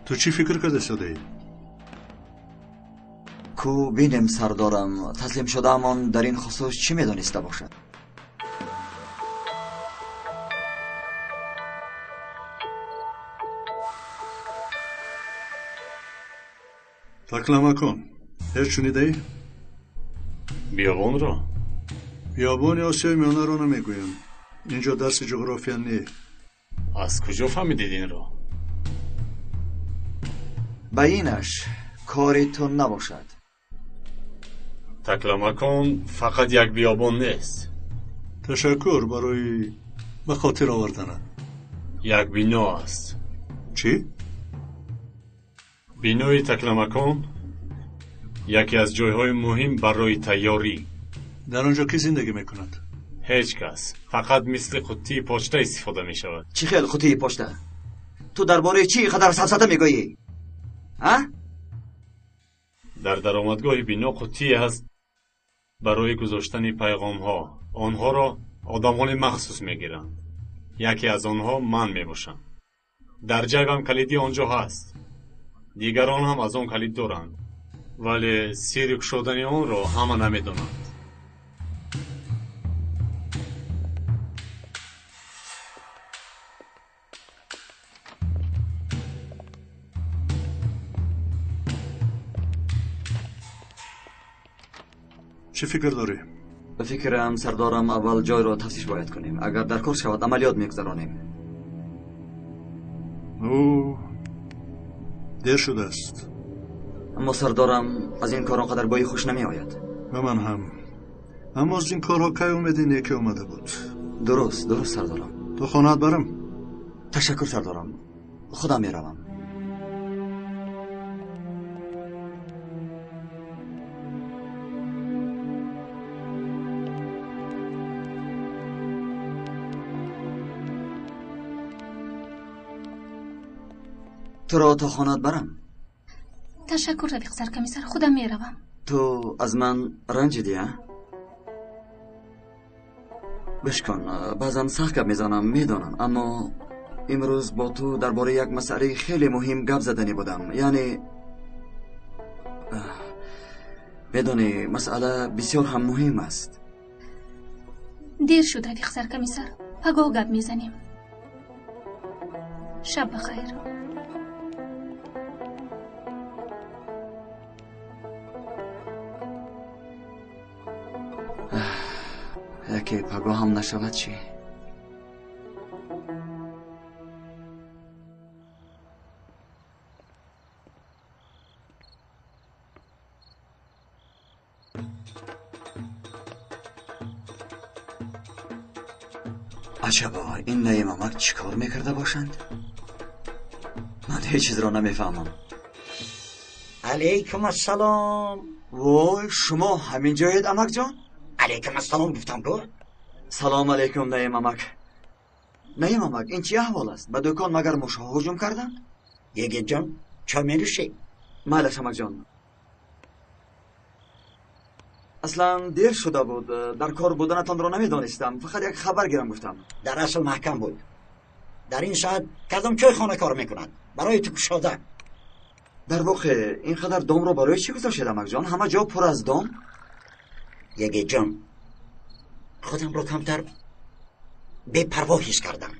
Ту чӣ фикр карда истодаӣ? Ку бинем, сардорам, таслим шудаамон дар ин хусус чӣ медониста бошад? Такламакон, ҳеҷ шунидаӣ? Биёбонро? Биёбони Осиёи Миёнаро намегӯям. Инҷо дарси ҷуғрофия не. Аз куҷо фаҳмидед инро? Ба инаш кори ту набошад. Такламакон фақат як биёбон нест. Ташаккур барои ба хотир оварданат. Як бино аст. Чӣ? Бинои Такламакон яке аз ҷойҳои муҳим барои тайёрӣ. Дар он ҷо кӣ зиндагӣ мекунад? Ҳеҷ кас. Фақат мисли қуттии почта истифода мешавад. Чӣ хел қуттии почта? Ту дар бораи чӣ қадар сафсата мегӯӣ? А? Дар даромадгоҳи бино қуттие ҳаст барои гузоштани пайғомҳо. Онҳоро одамони махсус мегиранд. Яке аз онҳо ман мебошам. Дар ҷайбам калиди он ҷо ҳаст. Дигарон ҳам аз он калид доранд, вале сирри кушодани онро ҳама намедонанд. Чӣ фикр дорӣ? Ба фикрам, сардорам, аввал ҷойро тафтиш бояд кунем. Агар дар кор шавад, амалиёт мегузаронем. Дер шудааст. Аммо сардорам, аз ин кор он қадар бои хуш намеояд. Ба ман ҳам. Аммо аз ин корҳо кай умеди неке омада буд? Дуруст, дуруст, сардорам. То хонаат барам? Ташаккур, сардорам. Худам меравам. Туро то хонаат барам? Ташаккур, рафиқ саркомиссар, худам меравам. Ту аз ман ранҷидӣ, а? Бишкон, баъзан сахт гап мезанам, медонам, аммо имрӯз бо ту дар бораи як масъалаи хеле муҳим гап заданӣ будам. Яъне медонӣ, масъала бисёр ҳам муҳим аст. Дер шуд, рафиқ саркомиссар, пагоҳ гап мезанем. Шаб бахайр. Яке пагоҳ ҳам нашавад чӣ? Аҷабо, ин наимамак чӣ кор мекарда бошанд? Ман ҳеҷ чизро намефаҳмам. Алайкум ассалом. Вой, шумо ҳамин ҷоед, амакҷон? Алайкум ассалом гуфтам ку. Салом алайкум, наим амак. Наим амак, ин чӣ аҳвол аст? Ба дукон магар мушҳо ҳуҷум карданд? Йигитҷон, чой менӯшӣ? Майлаш, амакҷон. Аслан дер шуда буд. Дар кор буданатонро намедонистам. Фақат як хабар гирам гуфтам. Дар асл маҳкам буд. Дар ин соат кадом чойхона кор мекунад? Барои ту кушода. Дар воқеъ ин қадар домро барои чӣ гузоштед, амакҷон? Ҳама ҷо пур аз дом? Йигитҷон, худамро камтар бепарво ҳис кардам.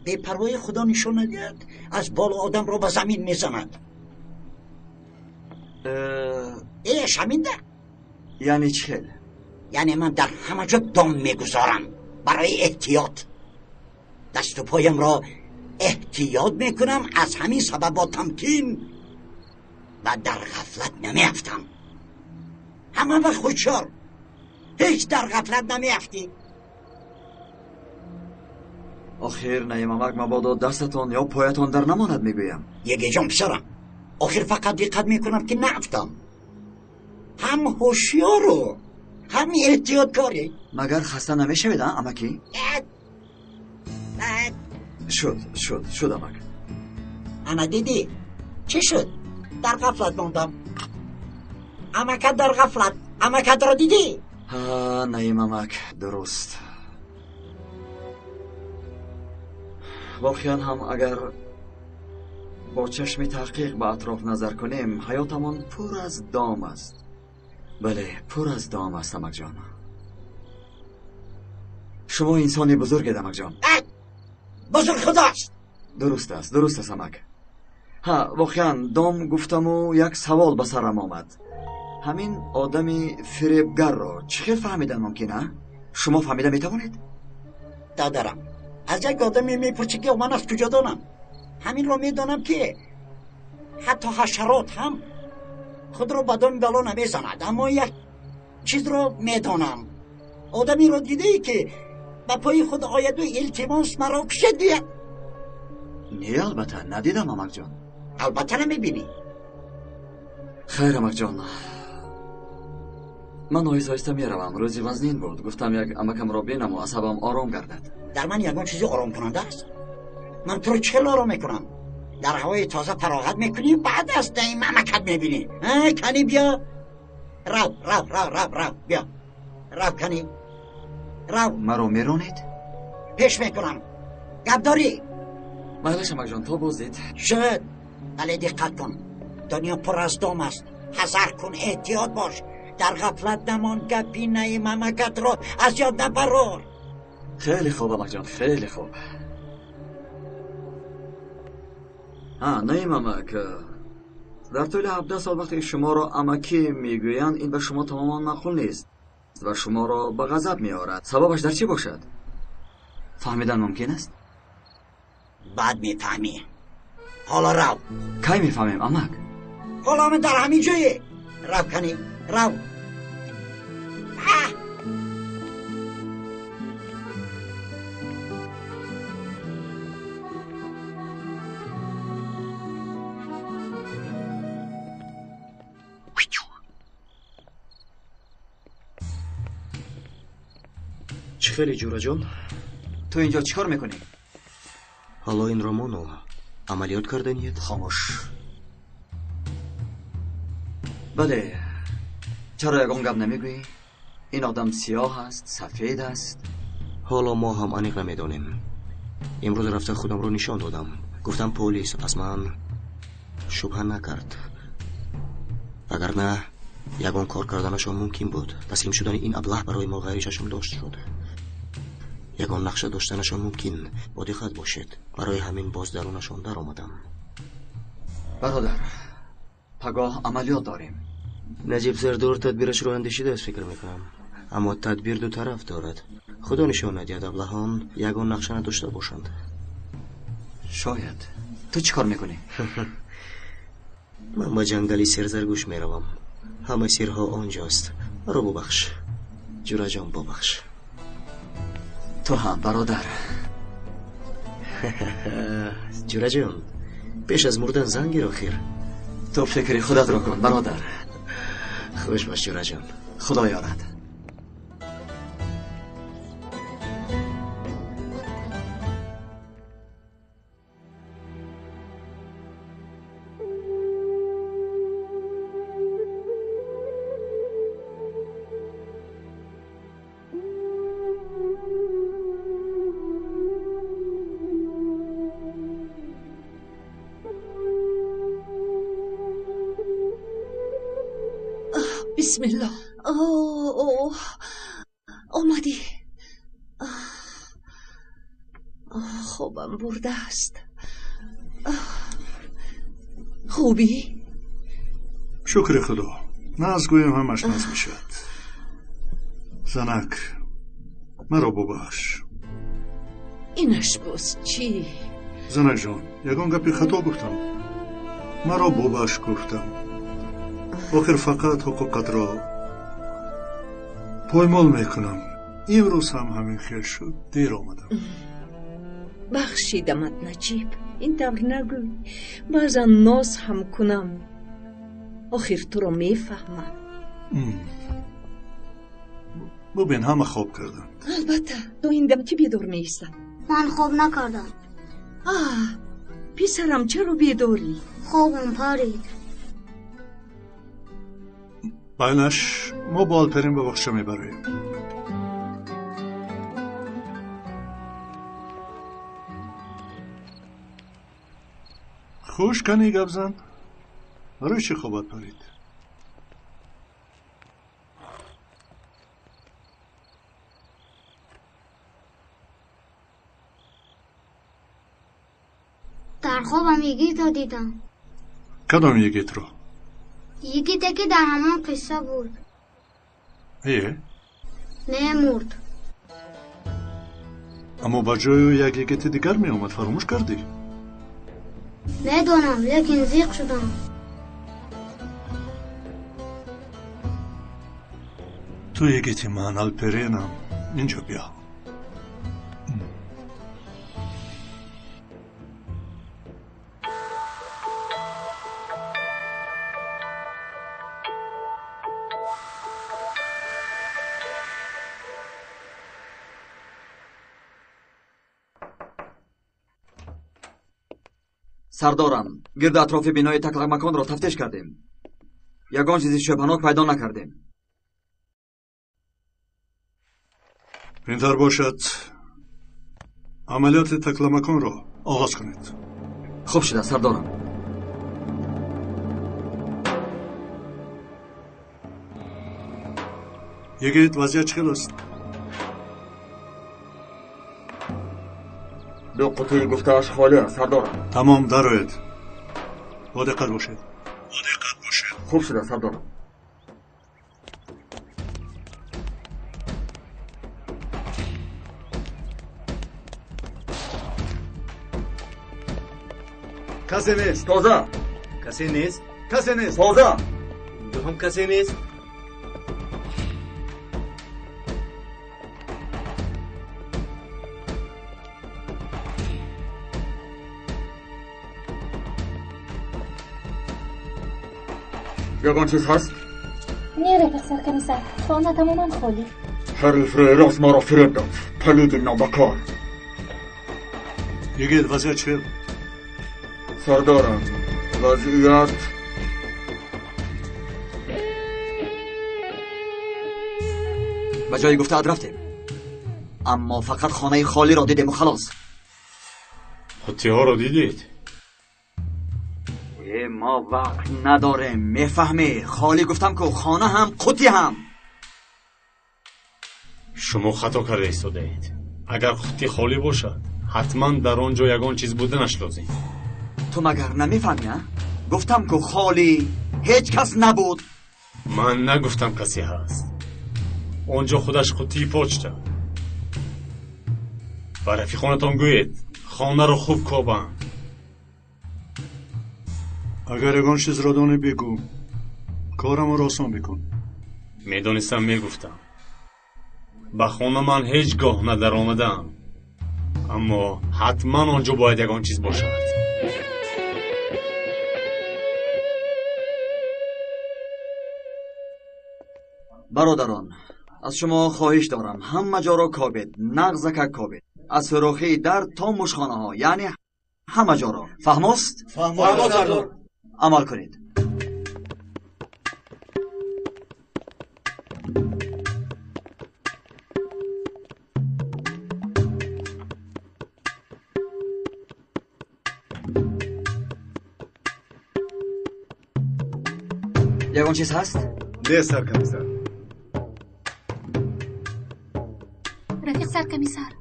Бепарвои худо нишон надиҳад, аз боло одамро ба замин мезанад. Э, шаминда? Яъне чӣ хел? Яъне ман дар ҳама ҷо дом мегузорам барои эҳтиёт. Дасту поямро эҳтиёт мекунам, аз ҳамин сабаб бо тамкин ва дар ғафлат намеафтам. Ҳама вақт ҳушёр, ҳеҷ дар ғафлат намеафтӣ. Охир Наим амак, мабодо дастатон ё поятон дар намонад, мегӯям. Егеҷон писарам, охир фақат диққат мекунам ки наафтам. Ҳам ҳушёру ҳам эҳтиёткорӣ. Магар хаста намешавед, а амакӣ? Шуд, шуд, шуд амак. Ана дидӣ чӣ шуд? Дар ғафлат мондам. Амакат дар ғафлат. Амакатро дидӣ? Ҳа, Наим амак, дуруст. Воқеан ҳам агар бо чашми таҳқиқ ба атроф назар кунем, ҳаётамон пур аз дом аст. Бале, пур аз дом аст, амакҷон. Шумо инсони бузургед, амакҷон. Бузург худост. Дуруст аст, дуруст аст, амак. Ҳа, воқеан дом гуфтаму як савол ба сарам омад. Ҳамин одами фиребгарро чӣ хел фаҳмидан мумкин, а? Шумо фаҳмида метавонед? Додарам, аз як одаме мепурсӣ ки ман аз куҷо донам? Ҳаминро медонам ки ҳатто ҳашарот ҳам худро ба доми бало намезанад, аммо як чизро медонам. Одамеро дидаӣ ки ба пои худ ояду илтимос маро кушед гӯяд? Не, албатта надидам, амакҷон. Албатта намебинӣ. Хайр, амакҷон, ман оҳиста оҳиста меравам. Рӯзи вазнин буд, гуфтам як амакамро бинаму асабам ором гардад. Дар ман ягон чизи оромкунанда аст? Ман туро чӣ хел ором мекунам? Дар ҳавои тоза фароғат мекунӣ, баъд аз даим амакат мебинӣ. Кани биё, рав, рав, рав, рав, рав, биё, рав, кани рав. Маро меронед? Пеш мекунам. Гап дорӣ? Майлаш, амакҷон, то боздид. Шуд, вале диққат кун, дунё пур аз дом аст. Ҳазар кун, эҳтиёт бош, дар ғафлат намон. Гапи наим амакатро аз ёд набарор. Хеле хуб, амакҷон, хеле хуб. Ҳа, наим амак, дар тӯли 17 сол вақте шуморо амакӣ мегӯянд, ин ба шумо тамоман маъқул нест ва шуморо ба ғазаб меорад. Сабабаш дар чӣ бошад? Фаҳмидан мумкин аст? Баъд мефаҳмӣ. Ҳоло рав. Кай мефаҳмем, амак? Ҳоло ман дар ҳамин ҷое. Рав, кани рав. Чӣ хеле, ҷураҷон? Ту инҷо чӣ кор мекунӣ? Ҳоло ин ромоно амалиёт карданият? Хомӯш. Бале, чаро ягон гап намегӯӣ? Ин одам сиёҳ аст, сафед аст? Ҳоло мо ҳам аниқ намедонем. Имрӯз рафта худамро нишон додам. Гуфтам полис аз ман шубҳа накард. Вагарна ягон кор карданашон мумкин буд. Таслим шудани ин аблаҳ барои мо ғайричашмдошт шуд. Ягон нақша доштанашон мумкин. Бо диққат бошед. Барои ҳамин боз дарунашон даромадам. Бародар, пагоҳ амалиёт дорем. Наҷиб Сардор тадбирашро андешидааст, фикр мекунам. Аммо тадбир ду тараф дорад. Худо нишон надиҳад аблаҳон ягон нақша надошта бошанд. Шояд. Ту чӣ кор мекунӣ? Ман ба ҷангали серзаргӯш меравам. Ҳама сирҳо онҷост. Маро бубахш, ҷураҷон, бубахш. Ту ҳам, бародар. Ҷураҷон, пеш аз мурдан занг гир охир. Ту фикри худатро кун, бародар. Хуш бош, ҷураҷон. Худо ёрад. Бисмиллоҳ. Омадӣ. Хобам бурдааст. Хубӣ? Шукри Худо. Наз гӯем ҳамаш наз мешавад. Занак, маро бубахш. Инаш боз чӣ? Занакҷон, ягон гапи хато гуфтам? Маро бубахш гуфтам. Охир фақат ҳуқуқатро поймол мекунам. Имрӯз ҳам ҳамин хел шуд, дер омадам. Бахшидамат, Наҷиб. Ин тавр нагӯй. Баъзан ноз ҳам кунам. Охир туро мефаҳмам. Бубин, ҳама хоб карданд. Албатта, то ин дам кӣ бедор меистад? Ман хоб накардам. Аҳ, писарам, чаро бедорӣ? Хобам парид. Байнаш, мо бо Алперин ба боғча мебароем. Хуш кани гап зан. Барои чӣ хобат парид? Дар хобам йигитро дидам. Кадом йигитро? Йигите ки дар ҳамон қисса буд. Е? Мемурд. Аммо ба ҷои ӯ як йигити дигар меомад, фаромӯш кардӣ? Медонам, лекин зиқ шудам. Ту йигити ман, Алперинам. Инҷо биё. Сардорам, гирди атрофи бинои Такламаконро тафтиш кардем. Ягон чизи шубҳанок пайдо накардем. Ин тавр бошад, амалиёти Такламаконро оғоз кунед. Хуб шуда, сардорам. Йигит, вазъият чӣ хел аст? Ду қутии гуфтааш холӣ аст, сардорам. Тамом, дароед. Бо диққат бошед. Хуб шуда, сардорам. Касе нест. Тоза. Касе нест. Касе нест. Тоза. Инҷо ҳам касе нест. Ягон чиз ҳаст? Не, рафиқ саркомиссар, хона тамоман холӣ. Ҳариф рӯйрост маро фиреб дод. Палиди нобакор. Йигит, вазъият чӣ? Сардорам, вазъият ба ҷои гуфтаат рафтем, аммо фақат хонаи холиро дидему халос. Қуттиҳоро дидед? Мо вақт надорем, мефаҳмӣ? Холӣ гуфтам ку, хона ҳам, қуттӣ ҳам. Шумо хато карда истодаед. Агар қуттӣ холӣ бошад, ҳатман дар он ҷо ягон чиз буданаш лозим. Ту магар намефаҳмӣ, а? Гуфтам ку холӣ, ҳеҷ кас набуд. Ман нагуфтам касе ҳаст. Он ҷо худаш қуттии почта. Ба рафиқонатон гӯед, хонаро хуб кобанд. Агар ягон чизро донӣ бигӯ, корамонро осон бикун. Медонистам, мегуфтам. Ба хона ман ҳеҷ гоҳ надаромадаам, аммо ҳатман он ҷо бояд ягон чиз бошад. Бародарон, аз шумо хоҳиш дорам, ҳама ҷоро кобед, нағзакак кобед, аз сӯрохии дар то мушхонаҳо, яъне ҳама ҷоро. Фаҳмост? Фаҳмост, сардор. Амал кунед. Ягон чиз ҳаст? Не, саркомиссар. Рафиқ саркомиссар,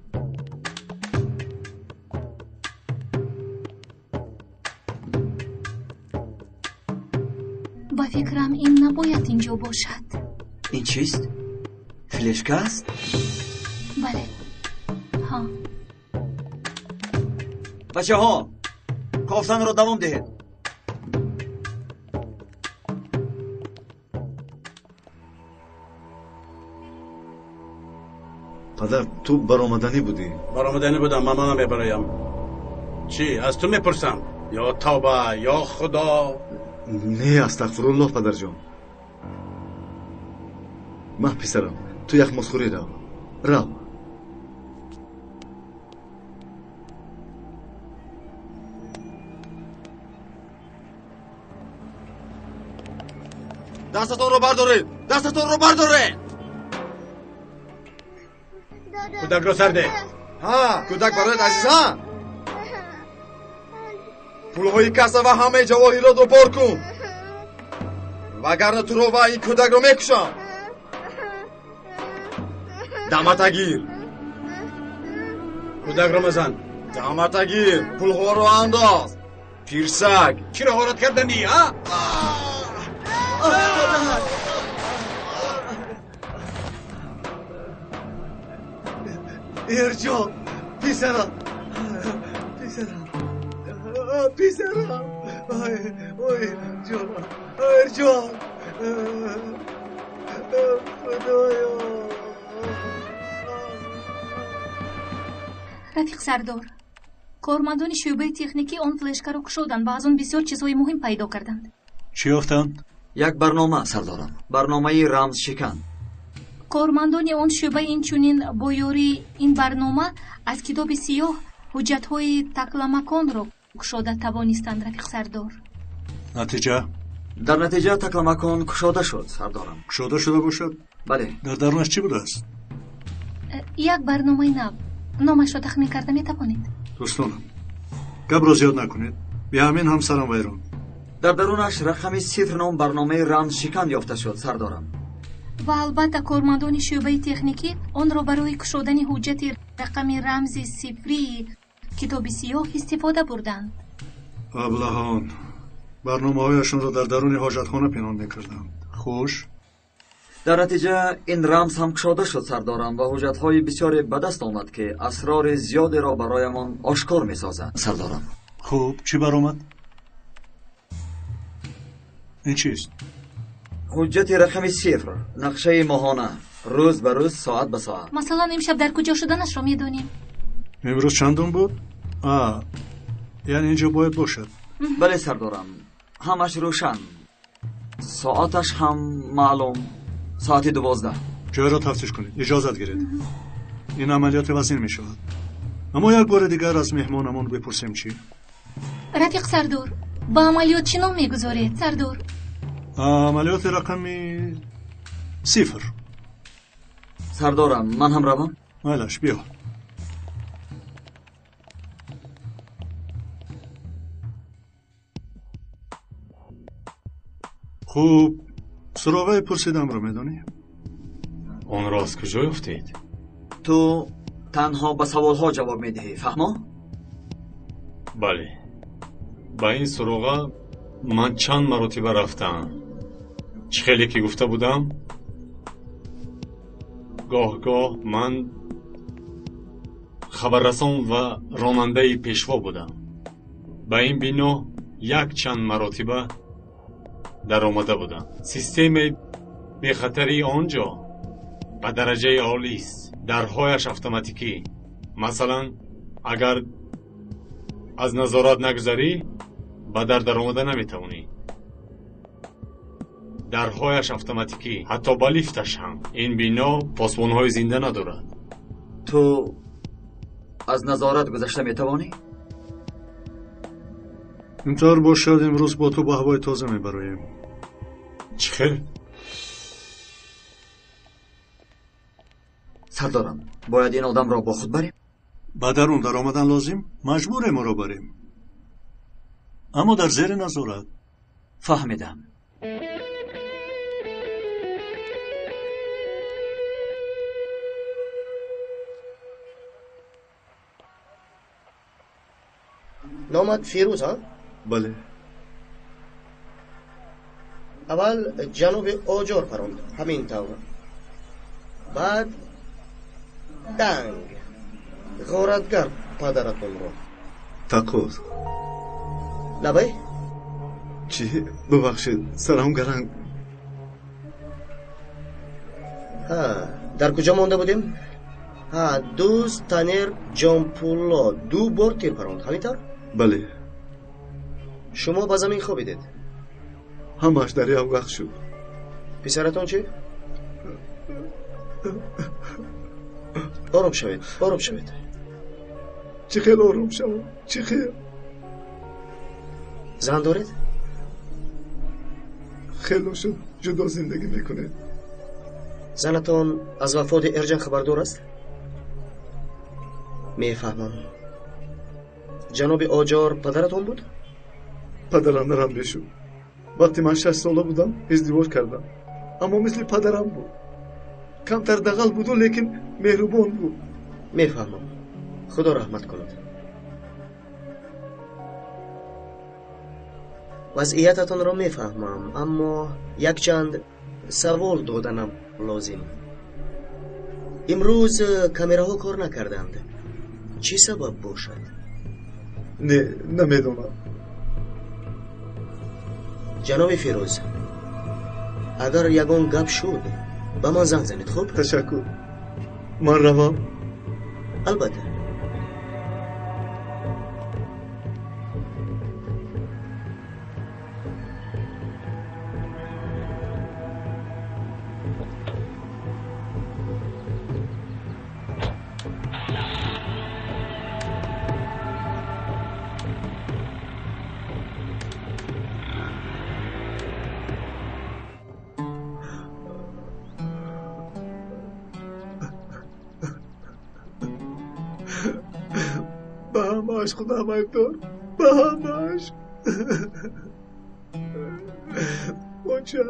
ба фикрам ин набояд инҷо бошад. Ин чист? Флешка аст? Бале. Ҳа. Бачаҳо, кофтанро давом диҳед. Падар, ту баромаданӣ будӣ? Баромаданӣ будам, ман намебароям. Чӣ, аз ту мепурсам? Ё тавба, ё худо. Не, астағфируллоҳ, падарҷон. Маҳ писарам, ту яхмозхӯрӣ рав. Рав. Дастатонро бардоред! Дастатонро бардоред! Кӯдакро сар деҳ. Ҳа, кӯдак барояд азиза. Пулҳои касса ва ҳамаи ҷавоҳиротро бор кун. Вагарна туро ва ин кӯдакро мекушам. Дамата гир. Кӯдакро мазан. Дамата гир. Пулҳоро андоз. Пирсак. Чиро ғорат карданӣ, а? Эрҷон, писарам, писарам, писарам, ой, ой, ҷонам, Эрҷон, худоё. Рафиқ сардор, кормандони шӯъбаи техникӣ он флешкаро кушоданд ва аз он бисёр чизҳои муҳим пайдо карданд. Чӣ ёфтанд? Як барнома, сардорам, барномаи рамзшикан. Кормандони он шӯъба инчунин бо ёрии ин барнома аз китоби сиёҳ ҳуҷҷатҳои такламаконро кушода тавонистанд, рафиқ сардор. Натиҷа? Дар натиҷа такламакон кушода шуд, сардорам. Кушода шуда бошад? Бале. Дар дарунаш чӣ будааст? Як барномаи нав. Номашро тахмин карда метавонед? Дӯстонам, гапро зиёд накунед. Биҳамин ҳамсарам вайрон. Дар дарунаш рақами сифр ном барномаи рамзшикан ёфта шуд, сардорам. Ва албатта кормандони шӯъбаи техникӣ онро барои кушодани ҳуҷҷати рақами рамзи сифрии китоби сиёҳ истифода бурданд. Аблаҳон барномаҳояшонро дар даруни ҳоҷатхона пинҳон мекарданд. Хуш. Дар натиҷа ин рамз ҳам кушода шуд, сардорам, ва ҳуҷҷатҳои бисёре ба даст омад, ки асрори зиёдеро бароямон ошкор месозад, сардорам. Хуб, чӣ баромад? Ин чист? Ҳуҷҷати рақами сифр, нақшаи моҳона, рӯз ба рӯз, соат ба соат. Масалан, имшаб дар куҷо шуданашро медонем. Имрӯз чандум буд? Яъне инҷо бояд бошад. Бале, сардорам, ҳамаш рӯшан, соаташ ҳам маълум, соати 12. Ҷойро тафтиш кунед, иҷозат гиред. Ин амалиёти вазин мешавад. Аммо як бори дигар аз меҳмонамон бипурсем чӣ? Рафиқ сардор, ба амалиёт чӣ ном мегузоред, сардор? Амалиёти рақами сифр. Сардорам, ман ҳам равам? Майлаш, биё. Хуб, суроғаи пурсидамро медонӣ? Онро аз куҷо ёфтед? Ту танҳо ба саволҳо ҷавоб медиҳӣ, фаҳмо? Бале. Ба ин суроға ман чанд маротиба рафтаам. Чӣ хеле ки гуфта будам, гоҳ-гоҳ ман хабаррасон ва ронандаи пешво будам. Ба ин бино якчанд маротиба даромада будам. Системаи бехатарии он ҷо ба дараҷаи олист. Дарҳояш автоматикӣ. Масалан, агар аз назорат нагузарӣ, ба дар даромада наметавонӣ. Дарҳояш автоматикӣ, ҳатто ба лифташ ҳам. Ин бино посбонҳои зинда надорад. Ту аз назорат гузашта метавонӣ? Интавр бошад, имрӯз бо ту ба ҳавои тоза мебароем. Чӣ хел? Сардорам, бояд ин одамро бо худ барем? Ба дарун даромадан лозим? Маҷбурем ӯро барем. Аммо дар зери назорат. Фаҳмидам. Номат Фирӯз, ҳа? Бале. Аввал ҷаноби Оҷор паронд, ҳамин тавр. Баъд данг, ғоратгар падаратонро. Такоз. Лабай? Чӣ? Бубахшед, сарам гаранг. Ҳа, дар куҷо монда будем? Ҳа, дӯст Танер Ҷонпулло ду бор тир паронд, ҳамин тавр? Бале. Шумо ба замин хобидед? Ҳамааш дар як вақт шуд. Писаратон чӣ? Ором шавед, ором шавед. Чӣ хел ором шавам? Чӣ хел? Зан доред? Хело шуд, ҷудо зиндагӣ мекунед. Занатон аз вафоти Эрҷан хабардор аст? Мефаҳмам. Ҷаноби Оҷор падаратон буд? Падарам нарам мешуд. Вақте ман 6 сола будам, издивоҷ кардам. Аммо мисли падарам буд. Камтар дағал буду, лекин меҳрубон буд. Мефаҳмам. Худо раҳмат кунад. Вазъиятатонро мефаҳмам, аммо якчанд савол доданам лозим. Имрӯз камераҳо кор накарданд. Чӣ сабаб бошад? Не, намедонам. Ҷаноби Фирӯз, агар ягон гап шуд, ба ман занг занед, хуб? Ташаккур. Ман равам? Албатта. Ба ҳамааш худам айбдор, ба ҳамааш. Оча,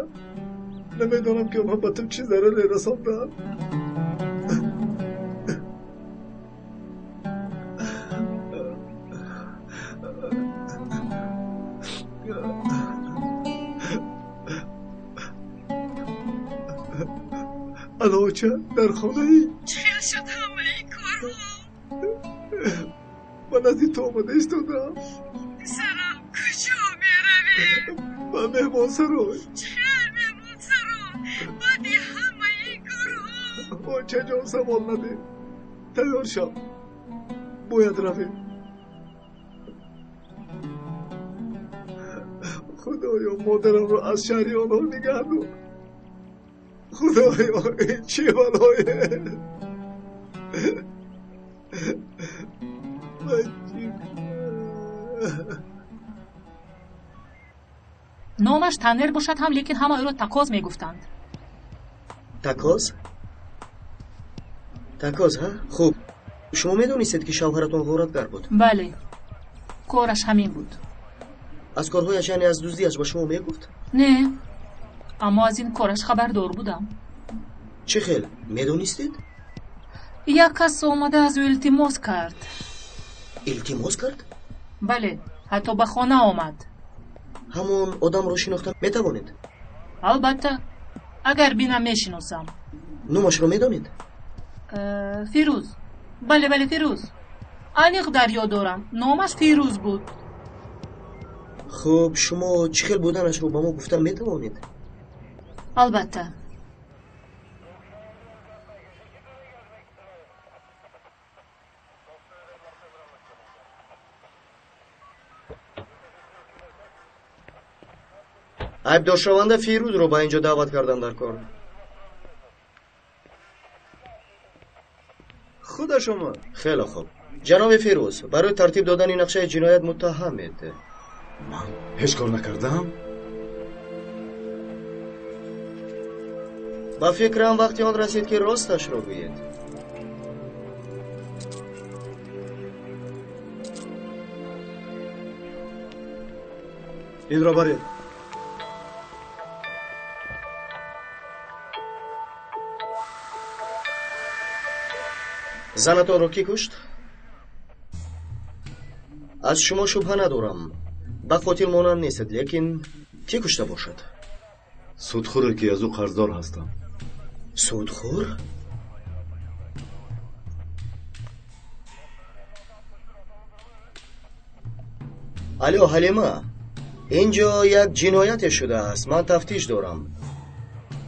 намедонам ки онҳо ба ту чӣ зараре расонданд. Ана оча, дар хонаи? Чӣ хел шуд ҳамаи корҳо? Ба назди ту омада истодам. Писарам, куҷо меравӣ? Ба меҳмонсарой. Чӣ хел меҳмонсарой? Баъди ҳамаи корҳо? Очаҷон, савол надеҳ. Тайёр шав, бояд равем. Худоё, модарамро аз шаҳри онҳо нигаҳ дор. Худоё, ин чӣ балое? Номаш Танер бошад ҳам, лекин ҳама ӯро Такоз мегуфтанд. Такоз? Такоз, ҳа? Хуб, шумо медонистед, ки шавҳаратон ғоратгар буд? Бале, кораш ҳамин буд. Аз корҳояш, яъне аз дуздиаш ба шумо мегуфт? Не, аммо аз ин кораш хабардор будам. Чӣ хел медонистед? Як кас омада аз ӯ илтимос кард. Илтимос кард? Бале, ҳатто ба хона омад. Ҳамон одамро шинохта метавонед? Албатта, агар бинам мешиносам. Номашро медонед? Фирӯз. Бале, бале, Фирӯз. Аниқ дар ёд дорам, номаш Фирӯз буд. Хуб, шумо чӣ хел буданашро ба мо гуфта метавонед? Албатта. Айбдоршаванда Фирӯзро ба ин ҷо даъват кардам дар кор. Худаш омад. Хеле хуб. Ҷаноби Фирӯз, барои тартиб додани нақшаи ҷиноят муттаҳамед. Ман ҳеҷ кор накардам. Ба фикрам вақти он расид, ки росташро гӯед. Инро баред. Занатонро кӣ кушт? Аз шумо шубҳа надорам. Ба қотил монанд нестед, лекин кӣ кушта бошад? Судхӯре, ки аз ӯ қарздор ҳастам. Судхӯр? Алло, Ҳалима, инҷо як ҷинояте шудааст. Ман тафтиш дорам.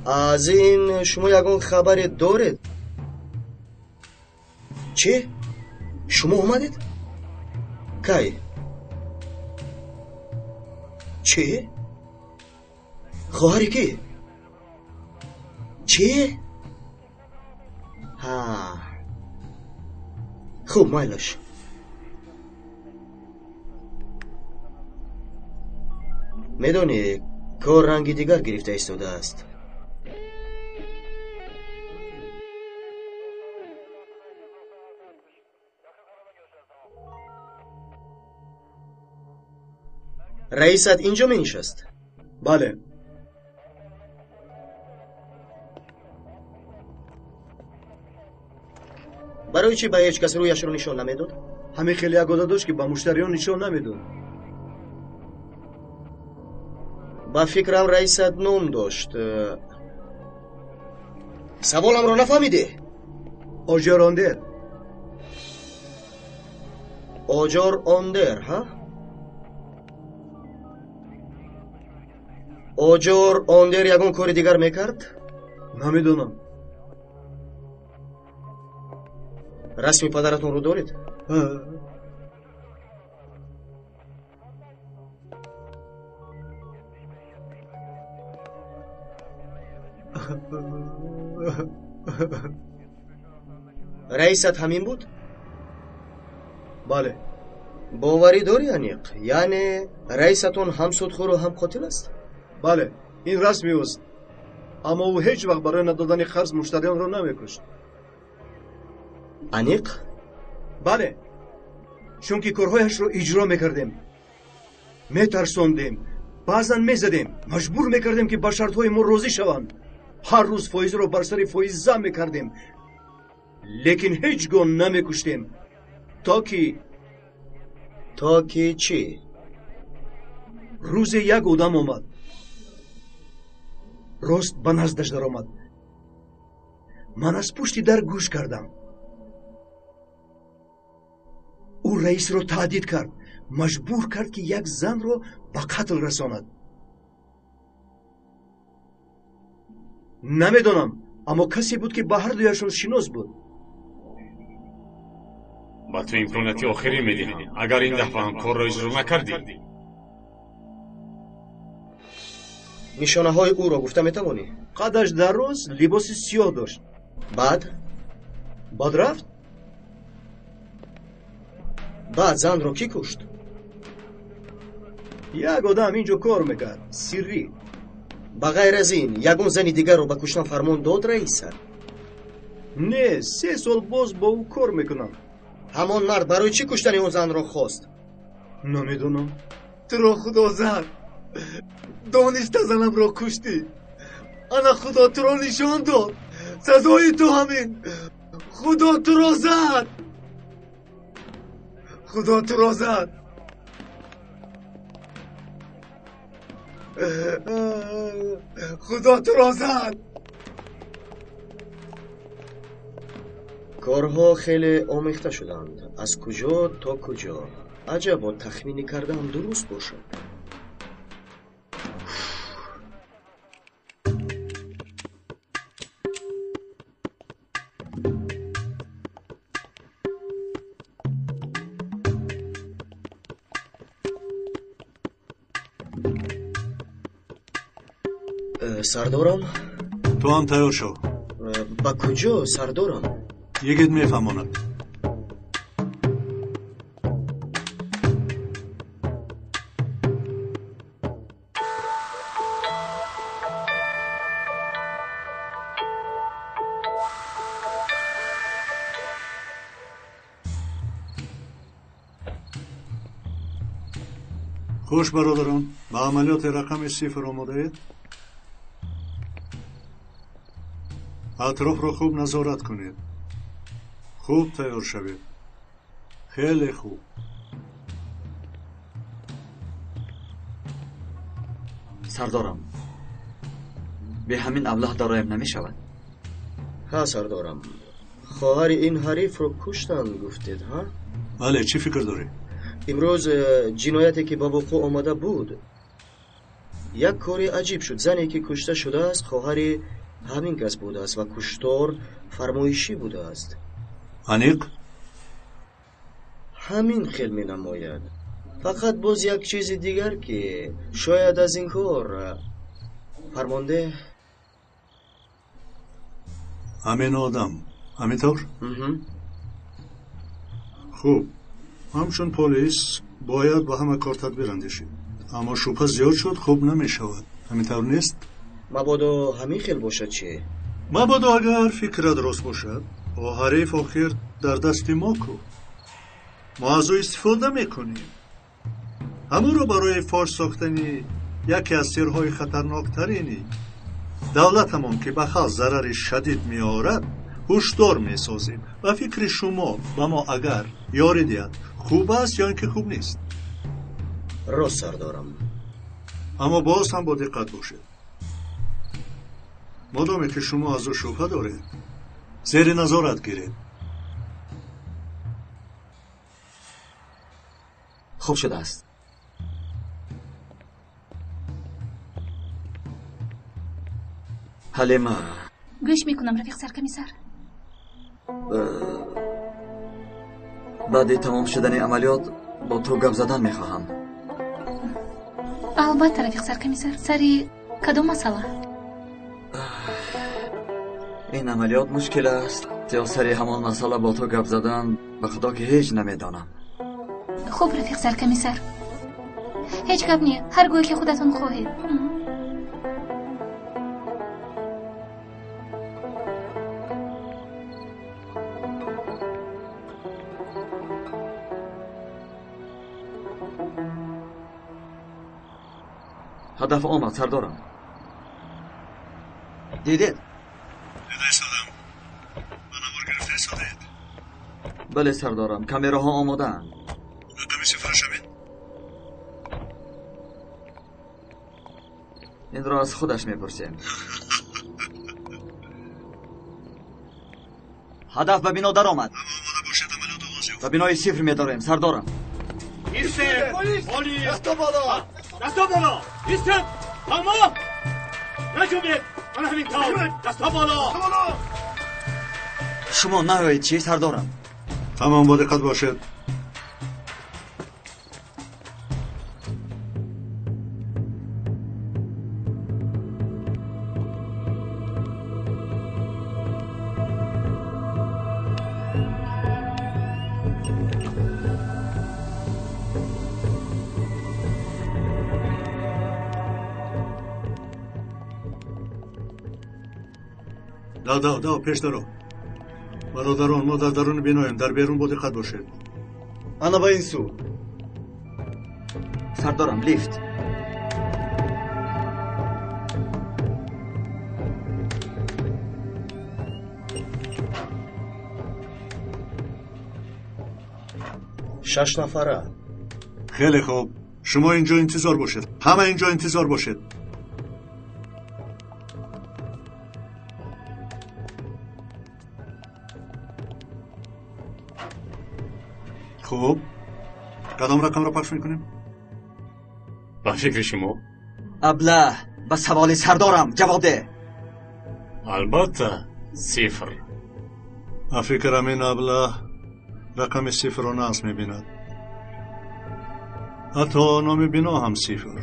Аз ин шумо ягон хабаре доред? Чӣ? Шумо омадед? Кай? Чӣ? Хоҳари кӣ? Чӣ? Ҳа. Хуб, майлаш. Медонӣ, кор ранги дигар гирифта истодааст. Раисат инҷо менишаст? Бале. Барои чӣ ба ҳеҷ кас рӯяшро нишон намедод? Ҳамин хеле як одат дошт, ки ба муштариён нишон намедод. Ба фикрам раисат ном дошт. Саволамро нафаҳмидӣ? Оҷор Ондер. Оҷор Ондер, ҳа? Оҷор Ондер ягон кори дигар мекард? Намедонам. Расми падаратонро доред? Раисат ҳамин буд? Бале. Боварӣ дорӣ аниқ? Яъне раисатон ҳам судхӯру ҳам қотил аст? Бале, ин расми ӯст. Аммо ӯ ҳеҷ вақт барои надодани қарз муштариёнро намекушт. Аниқ? Бале, чунки корҳояшро иҷро мекардем, метарсондем, баъзан мезадем, маҷбур мекардем, ки ба шартҳои мо розӣ шаванд. Ҳар рӯз фоизро бар сари фоиз зам мекардем, лекин ҳеҷ гоҳ намекуштем, то ки То ки чӣ? Рӯзе як одам омад, рост ба наздаш даромад. Ман аз пушти дар гӯш кардам. Ӯ раисро таҳдид кард, маҷбур кард, ки як занро ба қатл расонад. Намедонам, аммо касе буд, ки ба ҳар дуяшон шинос буд. Ба ту имконияти охирин медиҳам. Агар ин дафъа ҳам корро иҷро накардӣ. Нишонаҳои ӯро гуфта метавонӣ? Қадаш дароз, либоси сиёҳ дошт. Баъд? Баъд рафт? Баъд занро кӣ кушт? Як одам инҷо кор мекард, сиррӣ. Ба ғайр аз ин, ягон зани дигарро ба куштан фармон дод раиса? Не, 3 сол боз бо ӯ кор мекунам. Ҳамон мард барои чӣ куштани он занро хост? Намедонам. Туро худо зад. Дониста занамро куштӣ. Ана худо туро нишон дод. Сазои ту ҳамин. Худо туро зад. Худо туро зад. Худо туро зад. Корҳо хеле омехта шуданд. Аз куҷо то куҷо. Аҷабо тахминӣ кардаам дуруст бошад. Сардорам? Ту ҳам тайёр шав. Ба куҷо, сардорам? Йигит мефаҳмонад. Хуш бародарон, ба амалиёти рақами 0 омодаед? Атрофро хуб назорат кунед. Хуб тайёр шавед. Хеле хуб. Сардорам, бе ҳамин аблаҳ дароям намешавад. Ҳа, сардорам, хоҳари ин ҳарифро куштанд гуфтед, ҳа? Бале, чӣ фикр дорӣ? Имрӯз ҷинояте ки ба вуқӯъ омада буд, як кори аҷиб шуд. Зане ки кушта шудааст, хоҳари ҳамин кас будааст ва куштор фармоишӣ будааст. Аниқ? Ҳамин хел менамояд. Фақат боз як чизи дигар, ки шояд аз ин кор фармонде ҳамин одам, ҳамин тавр? Хуб, ҳамчун полис бояд ба ҳама кор тадбир андешид, аммо шубҳа зиёд шуд, хуб намешавад. Ҳамин тавр нест? Мабодо ҳамин хел бошад чӣ? Мабодо агар фикрат рост бошад, о ҳариф охир дар дасти мо ку. Мо аз ӯ истифода мекунем. Ҳамонро барои фош сохтани яке аз сирҳои хатарноктарини давлатамон, ки ба халқ зарари шадид меорад, ҳушдор месозем. Ба фикри шумо, ба мо агар ёрӣ диҳад, хуб аст ё ин ки хуб нест? Рост, сардорам. Аммо боз ҳам бо диққат бошед. Модоме ки шумо аз ӯ шубҳа доред, зери назорат гиред. Хуб шудааст. Ҳалима. Гӯш мекунам, рафиқ саркомиссар. Баъди тамом шудани амалиёт бо ту гап задан мехоҳам. Албатта, рафиқ саркомиссар. Сари кадом масъала? Ин амалиёт мушкил аст. Ё сари ҳамон масъала бо ту гап задан, ба худо ки ҳеҷ намедонам. Хуб, рафиқ саркомиссар, ҳеҷ гап не, ҳар гоҳе ки худатон хоҳед. Ҳадаф омад, сардорам. Дидед? Дида истодам. Ба навор гирифта истодаед? Бале, сардорам, камераҳо омодаанд. Рақами сифраш ҳамин? Инро аз худаш мепурсем. Ҳадаф ба бино даромад. Ҳама омода бошед, амалиёт оғоз ёфт. Ба бинои сифр медорем, сардорам. Истед! Полис! Дасто боло! Дасто боло! Истед! Тамом! Наҷунбед! Мана ҳамин тавр! Дасто боло! Шумо наоед чӣ, сардорам? Тамом, бо диққат бошед. Дав, дав, дав, пеш даро. Бародарон, мо дар даруни биноем, дар берун бо диққат бошед. Ана ба ин сӯ. Сардорам, лифт. Шаш нафара. Хеле хуб. Шумо инҷо интизор бошед. Ҳама инҷо интизор бошед. Хуб, кадом рақамро пахш мекунем? Ба фикри шумо? Аблаҳ, ба саволи сардорам ҷавоб деҳ. Албатта, сифр. Ба фикрам ин аблаҳ рақами сифрро нағз мебинад. Ҳатто номи бино ҳам сифр.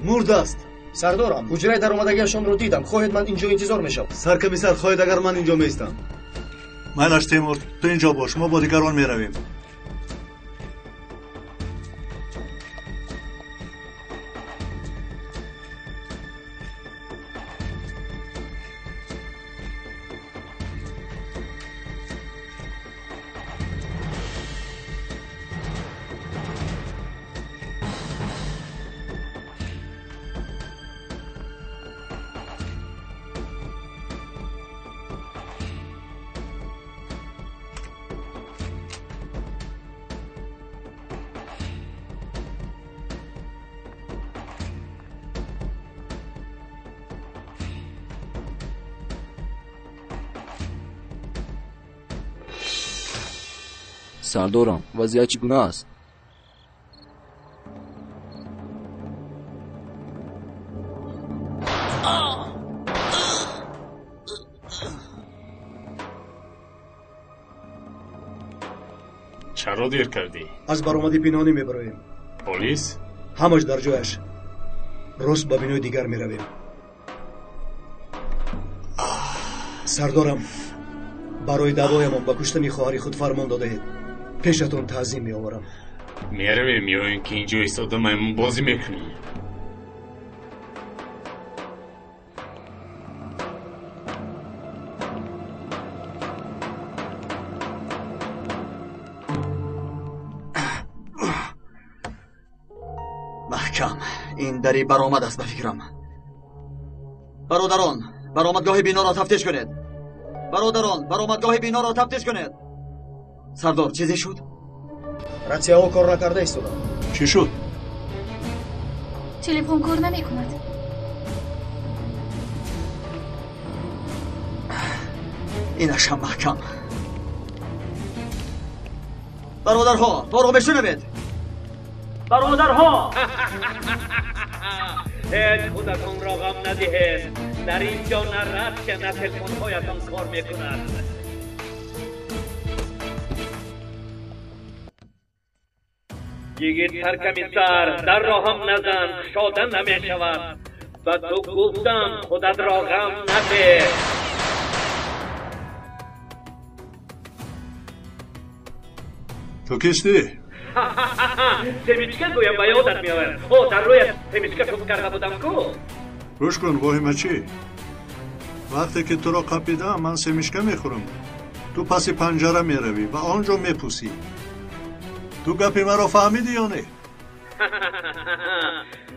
Мурд аст. Сардорам, ҳуҷраи даромадагиашонро дидам. Хоҳед ман инҷо интизор мешавам? Саркомиссар, хоҳед агар ман инҷо меистам? Майлаш, Темур, ту инҷо бош, мо бо дигарон меравем. Сардорам, вазъият чӣ гуна аст? Чаро дер кардӣ? Аз баромади пинҳонӣ мебароем. Полис? Ҳамаш дар ҷояш. Рост ба бинои дигар меравем. Сардорам, барои даъвоямон ба куштани хоҳари худ фармон додаед. Пешатон таъзим меоварам. Меравем ё ин ки инҷо истода маймунбозӣ мекунӣ? Маҳкам, ин дари баромад аст ба фикрам. Бародарон, баромадгоҳи биноро тафтиш кунед. Бародарон, баромадгоҳи биноро тафтиш кунед. Сардор, чизе шуд? Ратсияҳо кор накарда истоданд. Чӣ шуд? Телефон кор намекунад. Инашам маҳкам. Бародарҳо, моро мешунавед? Бародарҳо, ҳеҷ худатонро ғам надиҳед. Дар ин ҷо на ратсия, на телефонҳоятон кор мекунад. Йигит саркамиссар, дарро ҳам назан, кушода намешавад. Ба ту гуфтам, худатро ғам надеҳ. Ту кистӣ? Семечка гӯям ба ёдат меояд. О, дар рӯят семечка шуд карда будам ку? Гӯш кун, воҳимачӣ. Вақте ки туро қапидам, ман семечка мехӯрам. Ту паси панҷара меравӣ ва он ҷо мепӯсӣ. Ту гапи маро фаҳмидӣ ё не?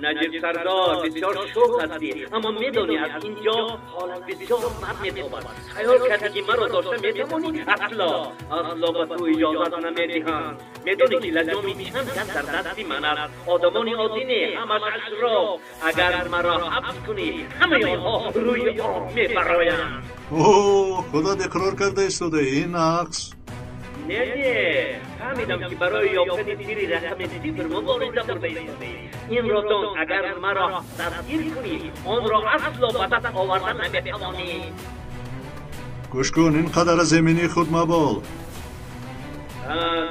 Наҷиб сардор, бисёр шӯх ҳастӣ, аммо медонӣ аз ин ҷо ҳолат бисёр бад метобад. Хаёл кардӣ ки маро дошта метавонӣ? Асло, асло ба ту иҷозат намедиҳанд. Медонӣ ки лаҷоми чанд кас дар дасти ман аст. Одамони оддӣ не, ҳамаш ашроф. Агар маро ҳабс кунӣ, ҳамаи онҳо рӯи об мебароянд. О, худат иқрор карда истодаӣ, ин нақс. Не, не, фаҳмидам ки барои ёфтани тири рақами сифр мубориза бурда истодаӣ. Инро дон, агар маро дастгир кунӣ, онро асло ба даст оварда наметавонӣ. Гӯш кун, ин қадар аз эминии худ мабол.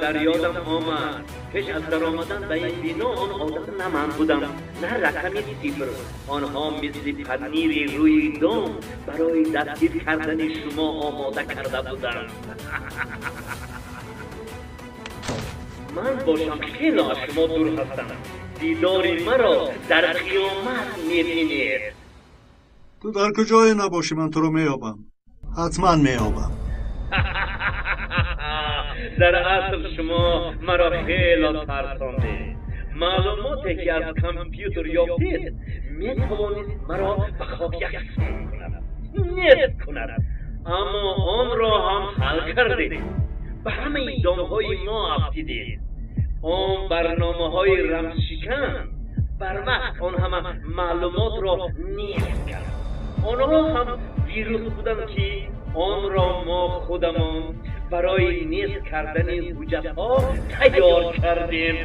Дар ёдам омад. Пеш аз даромадан ба ин бино он одам на ман будам, на рақами сифр. Онҳо мисли панири рӯи дом барои дастгир кардани шумо омода карда буданд. Ман бошам хело аз шумо дур ҳастам. Дидори маро дар қиёмат мебинед. Ту дар куҷое набошӣ, ман туро меёбам. Ҳатман меёбам. Дар асл шумо маро хело тарсондед. Маълумоте ки аз компютер ёфтед, метавонист маро ба хок яксон кунад, нест кунад. Аммо онро ҳам ҳал кардед. Ба ҳамаи домҳои мо афтидед. Он барномаҳои рамзшикан барвақт он ҳама маълумотро нест кард. Онҳо ҳам вирус буданд ки онро мо худамон барои нест кардани ҳуҷҷатҳо тайёр кардем.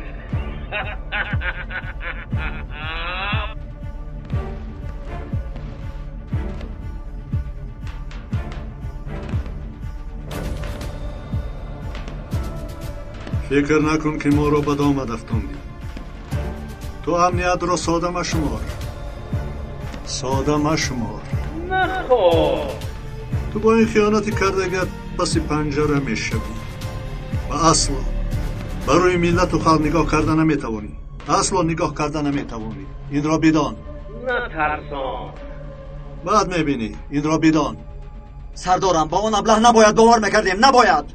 Фикр накун ки моро ба домат афтондӣ. Ту амниятро сода машумор. Сода машумор. Нахоҳ. Ту бо ин хиёнати кардагиат паси панҷара мешавӣ ва асло ба рӯи миллату халқ нигоҳ карда наметавонӣ. Асло нигоҳ карда наметавонӣ. Инро бидон. Натарсон. Баъд мебинӣ. Инро бидон. Сардорам, ба он аблаҳ набояд бовар мекардем. Набояд.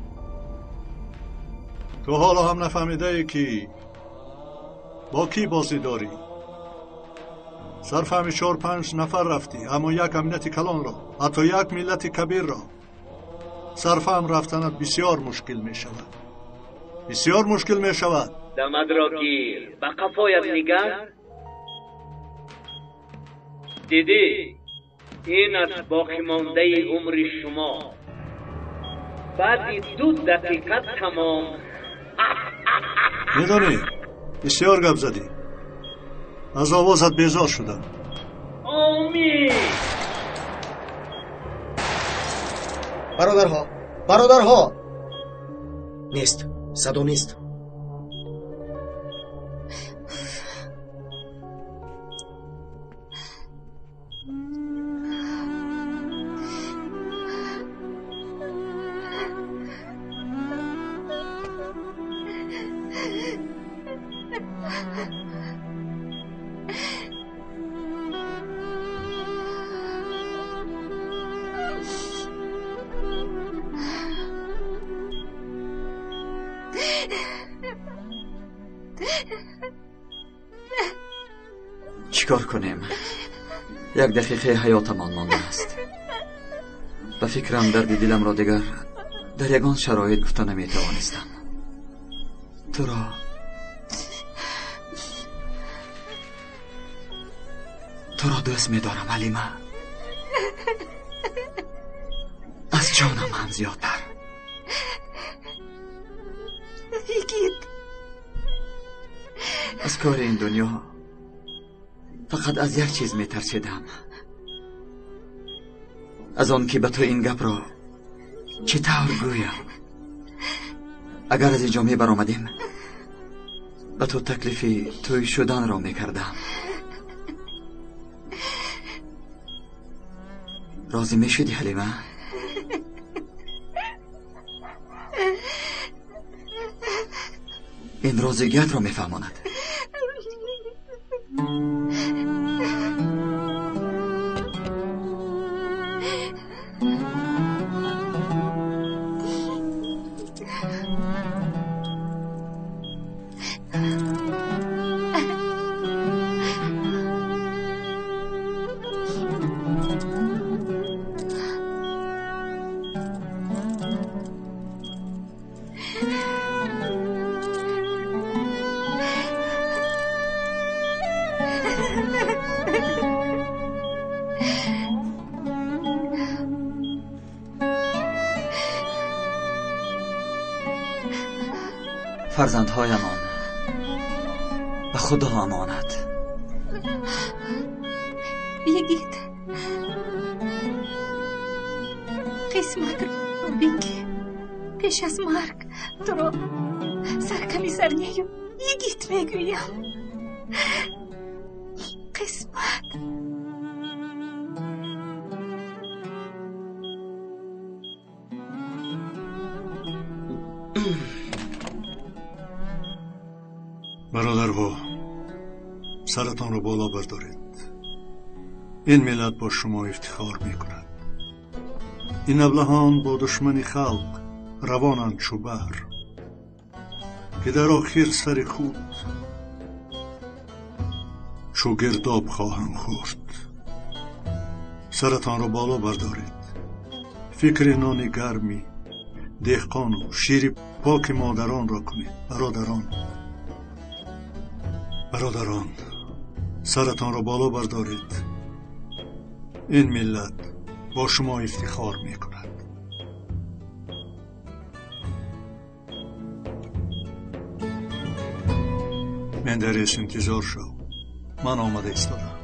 Ту ҳоло ҳам нафаҳмидаӣ ки бо кӣ бозӣ дорӣ. Сарфаҳми 4-5 нафар рафтӣ, аммо як амнияти калонро, ҳатто як миллати кабирро сарфаҳм рафтанат бисёр мушкил мешавад. Бисёр мушкил мешавад. Дамадро гир, ба қафоят нигар. Дидӣ, ин аст боқимондаи умри шумо. Баъди 2 дақиқа тамом. Медонӣ, бисёр гап задӣ. Аз овозат безор шудам. Омин. Бародарҳо, бародарҳо! Нест, садо нест. Чикор кунем? Як дақиқаи ҳаётамон мондааст. Ба фикрам дарди диламро дигар дар ягон шароит гуфта наметавонистам. Туро дӯст медорам, Ҳалима. Аз ҷонам ҳам зиёдтар. Йигит. Аз кори ин дунё фақат аз як чиз метарсидам. Аз он ки ба ту ин гапро чӣ тавр гӯям. Агар аз инҷо мебаромадем, ба ту таклифи тӯй шуданро мекардам. Розӣ мешудӣ, Ҳалима? Ин розигиятро мефаҳмонад. Фарзандҳоямон ба Худо амонат. Йигит, қисматро бин, ки пеш аз марг туро саркамисар нею йигит мегӯям. Қисмат. Бародарҳо, саратонро боло бардоред. Ин миллат бо шумо ифтихор мекунад. Ин аблаҳон бо душмани халқ равонанд чу баҳр, ки дар охир сари худ чу гирдоб хоҳанд хӯрд. Саратонро боло бардоред. Фикри нони гарми деҳқону шири поки модаронро кунед. Бародарон, бародарон, саратонро боло бардоред. Ин миллат бо шумо ифтихор мекунад. Мендерес, интизор шав, ман омада истодам.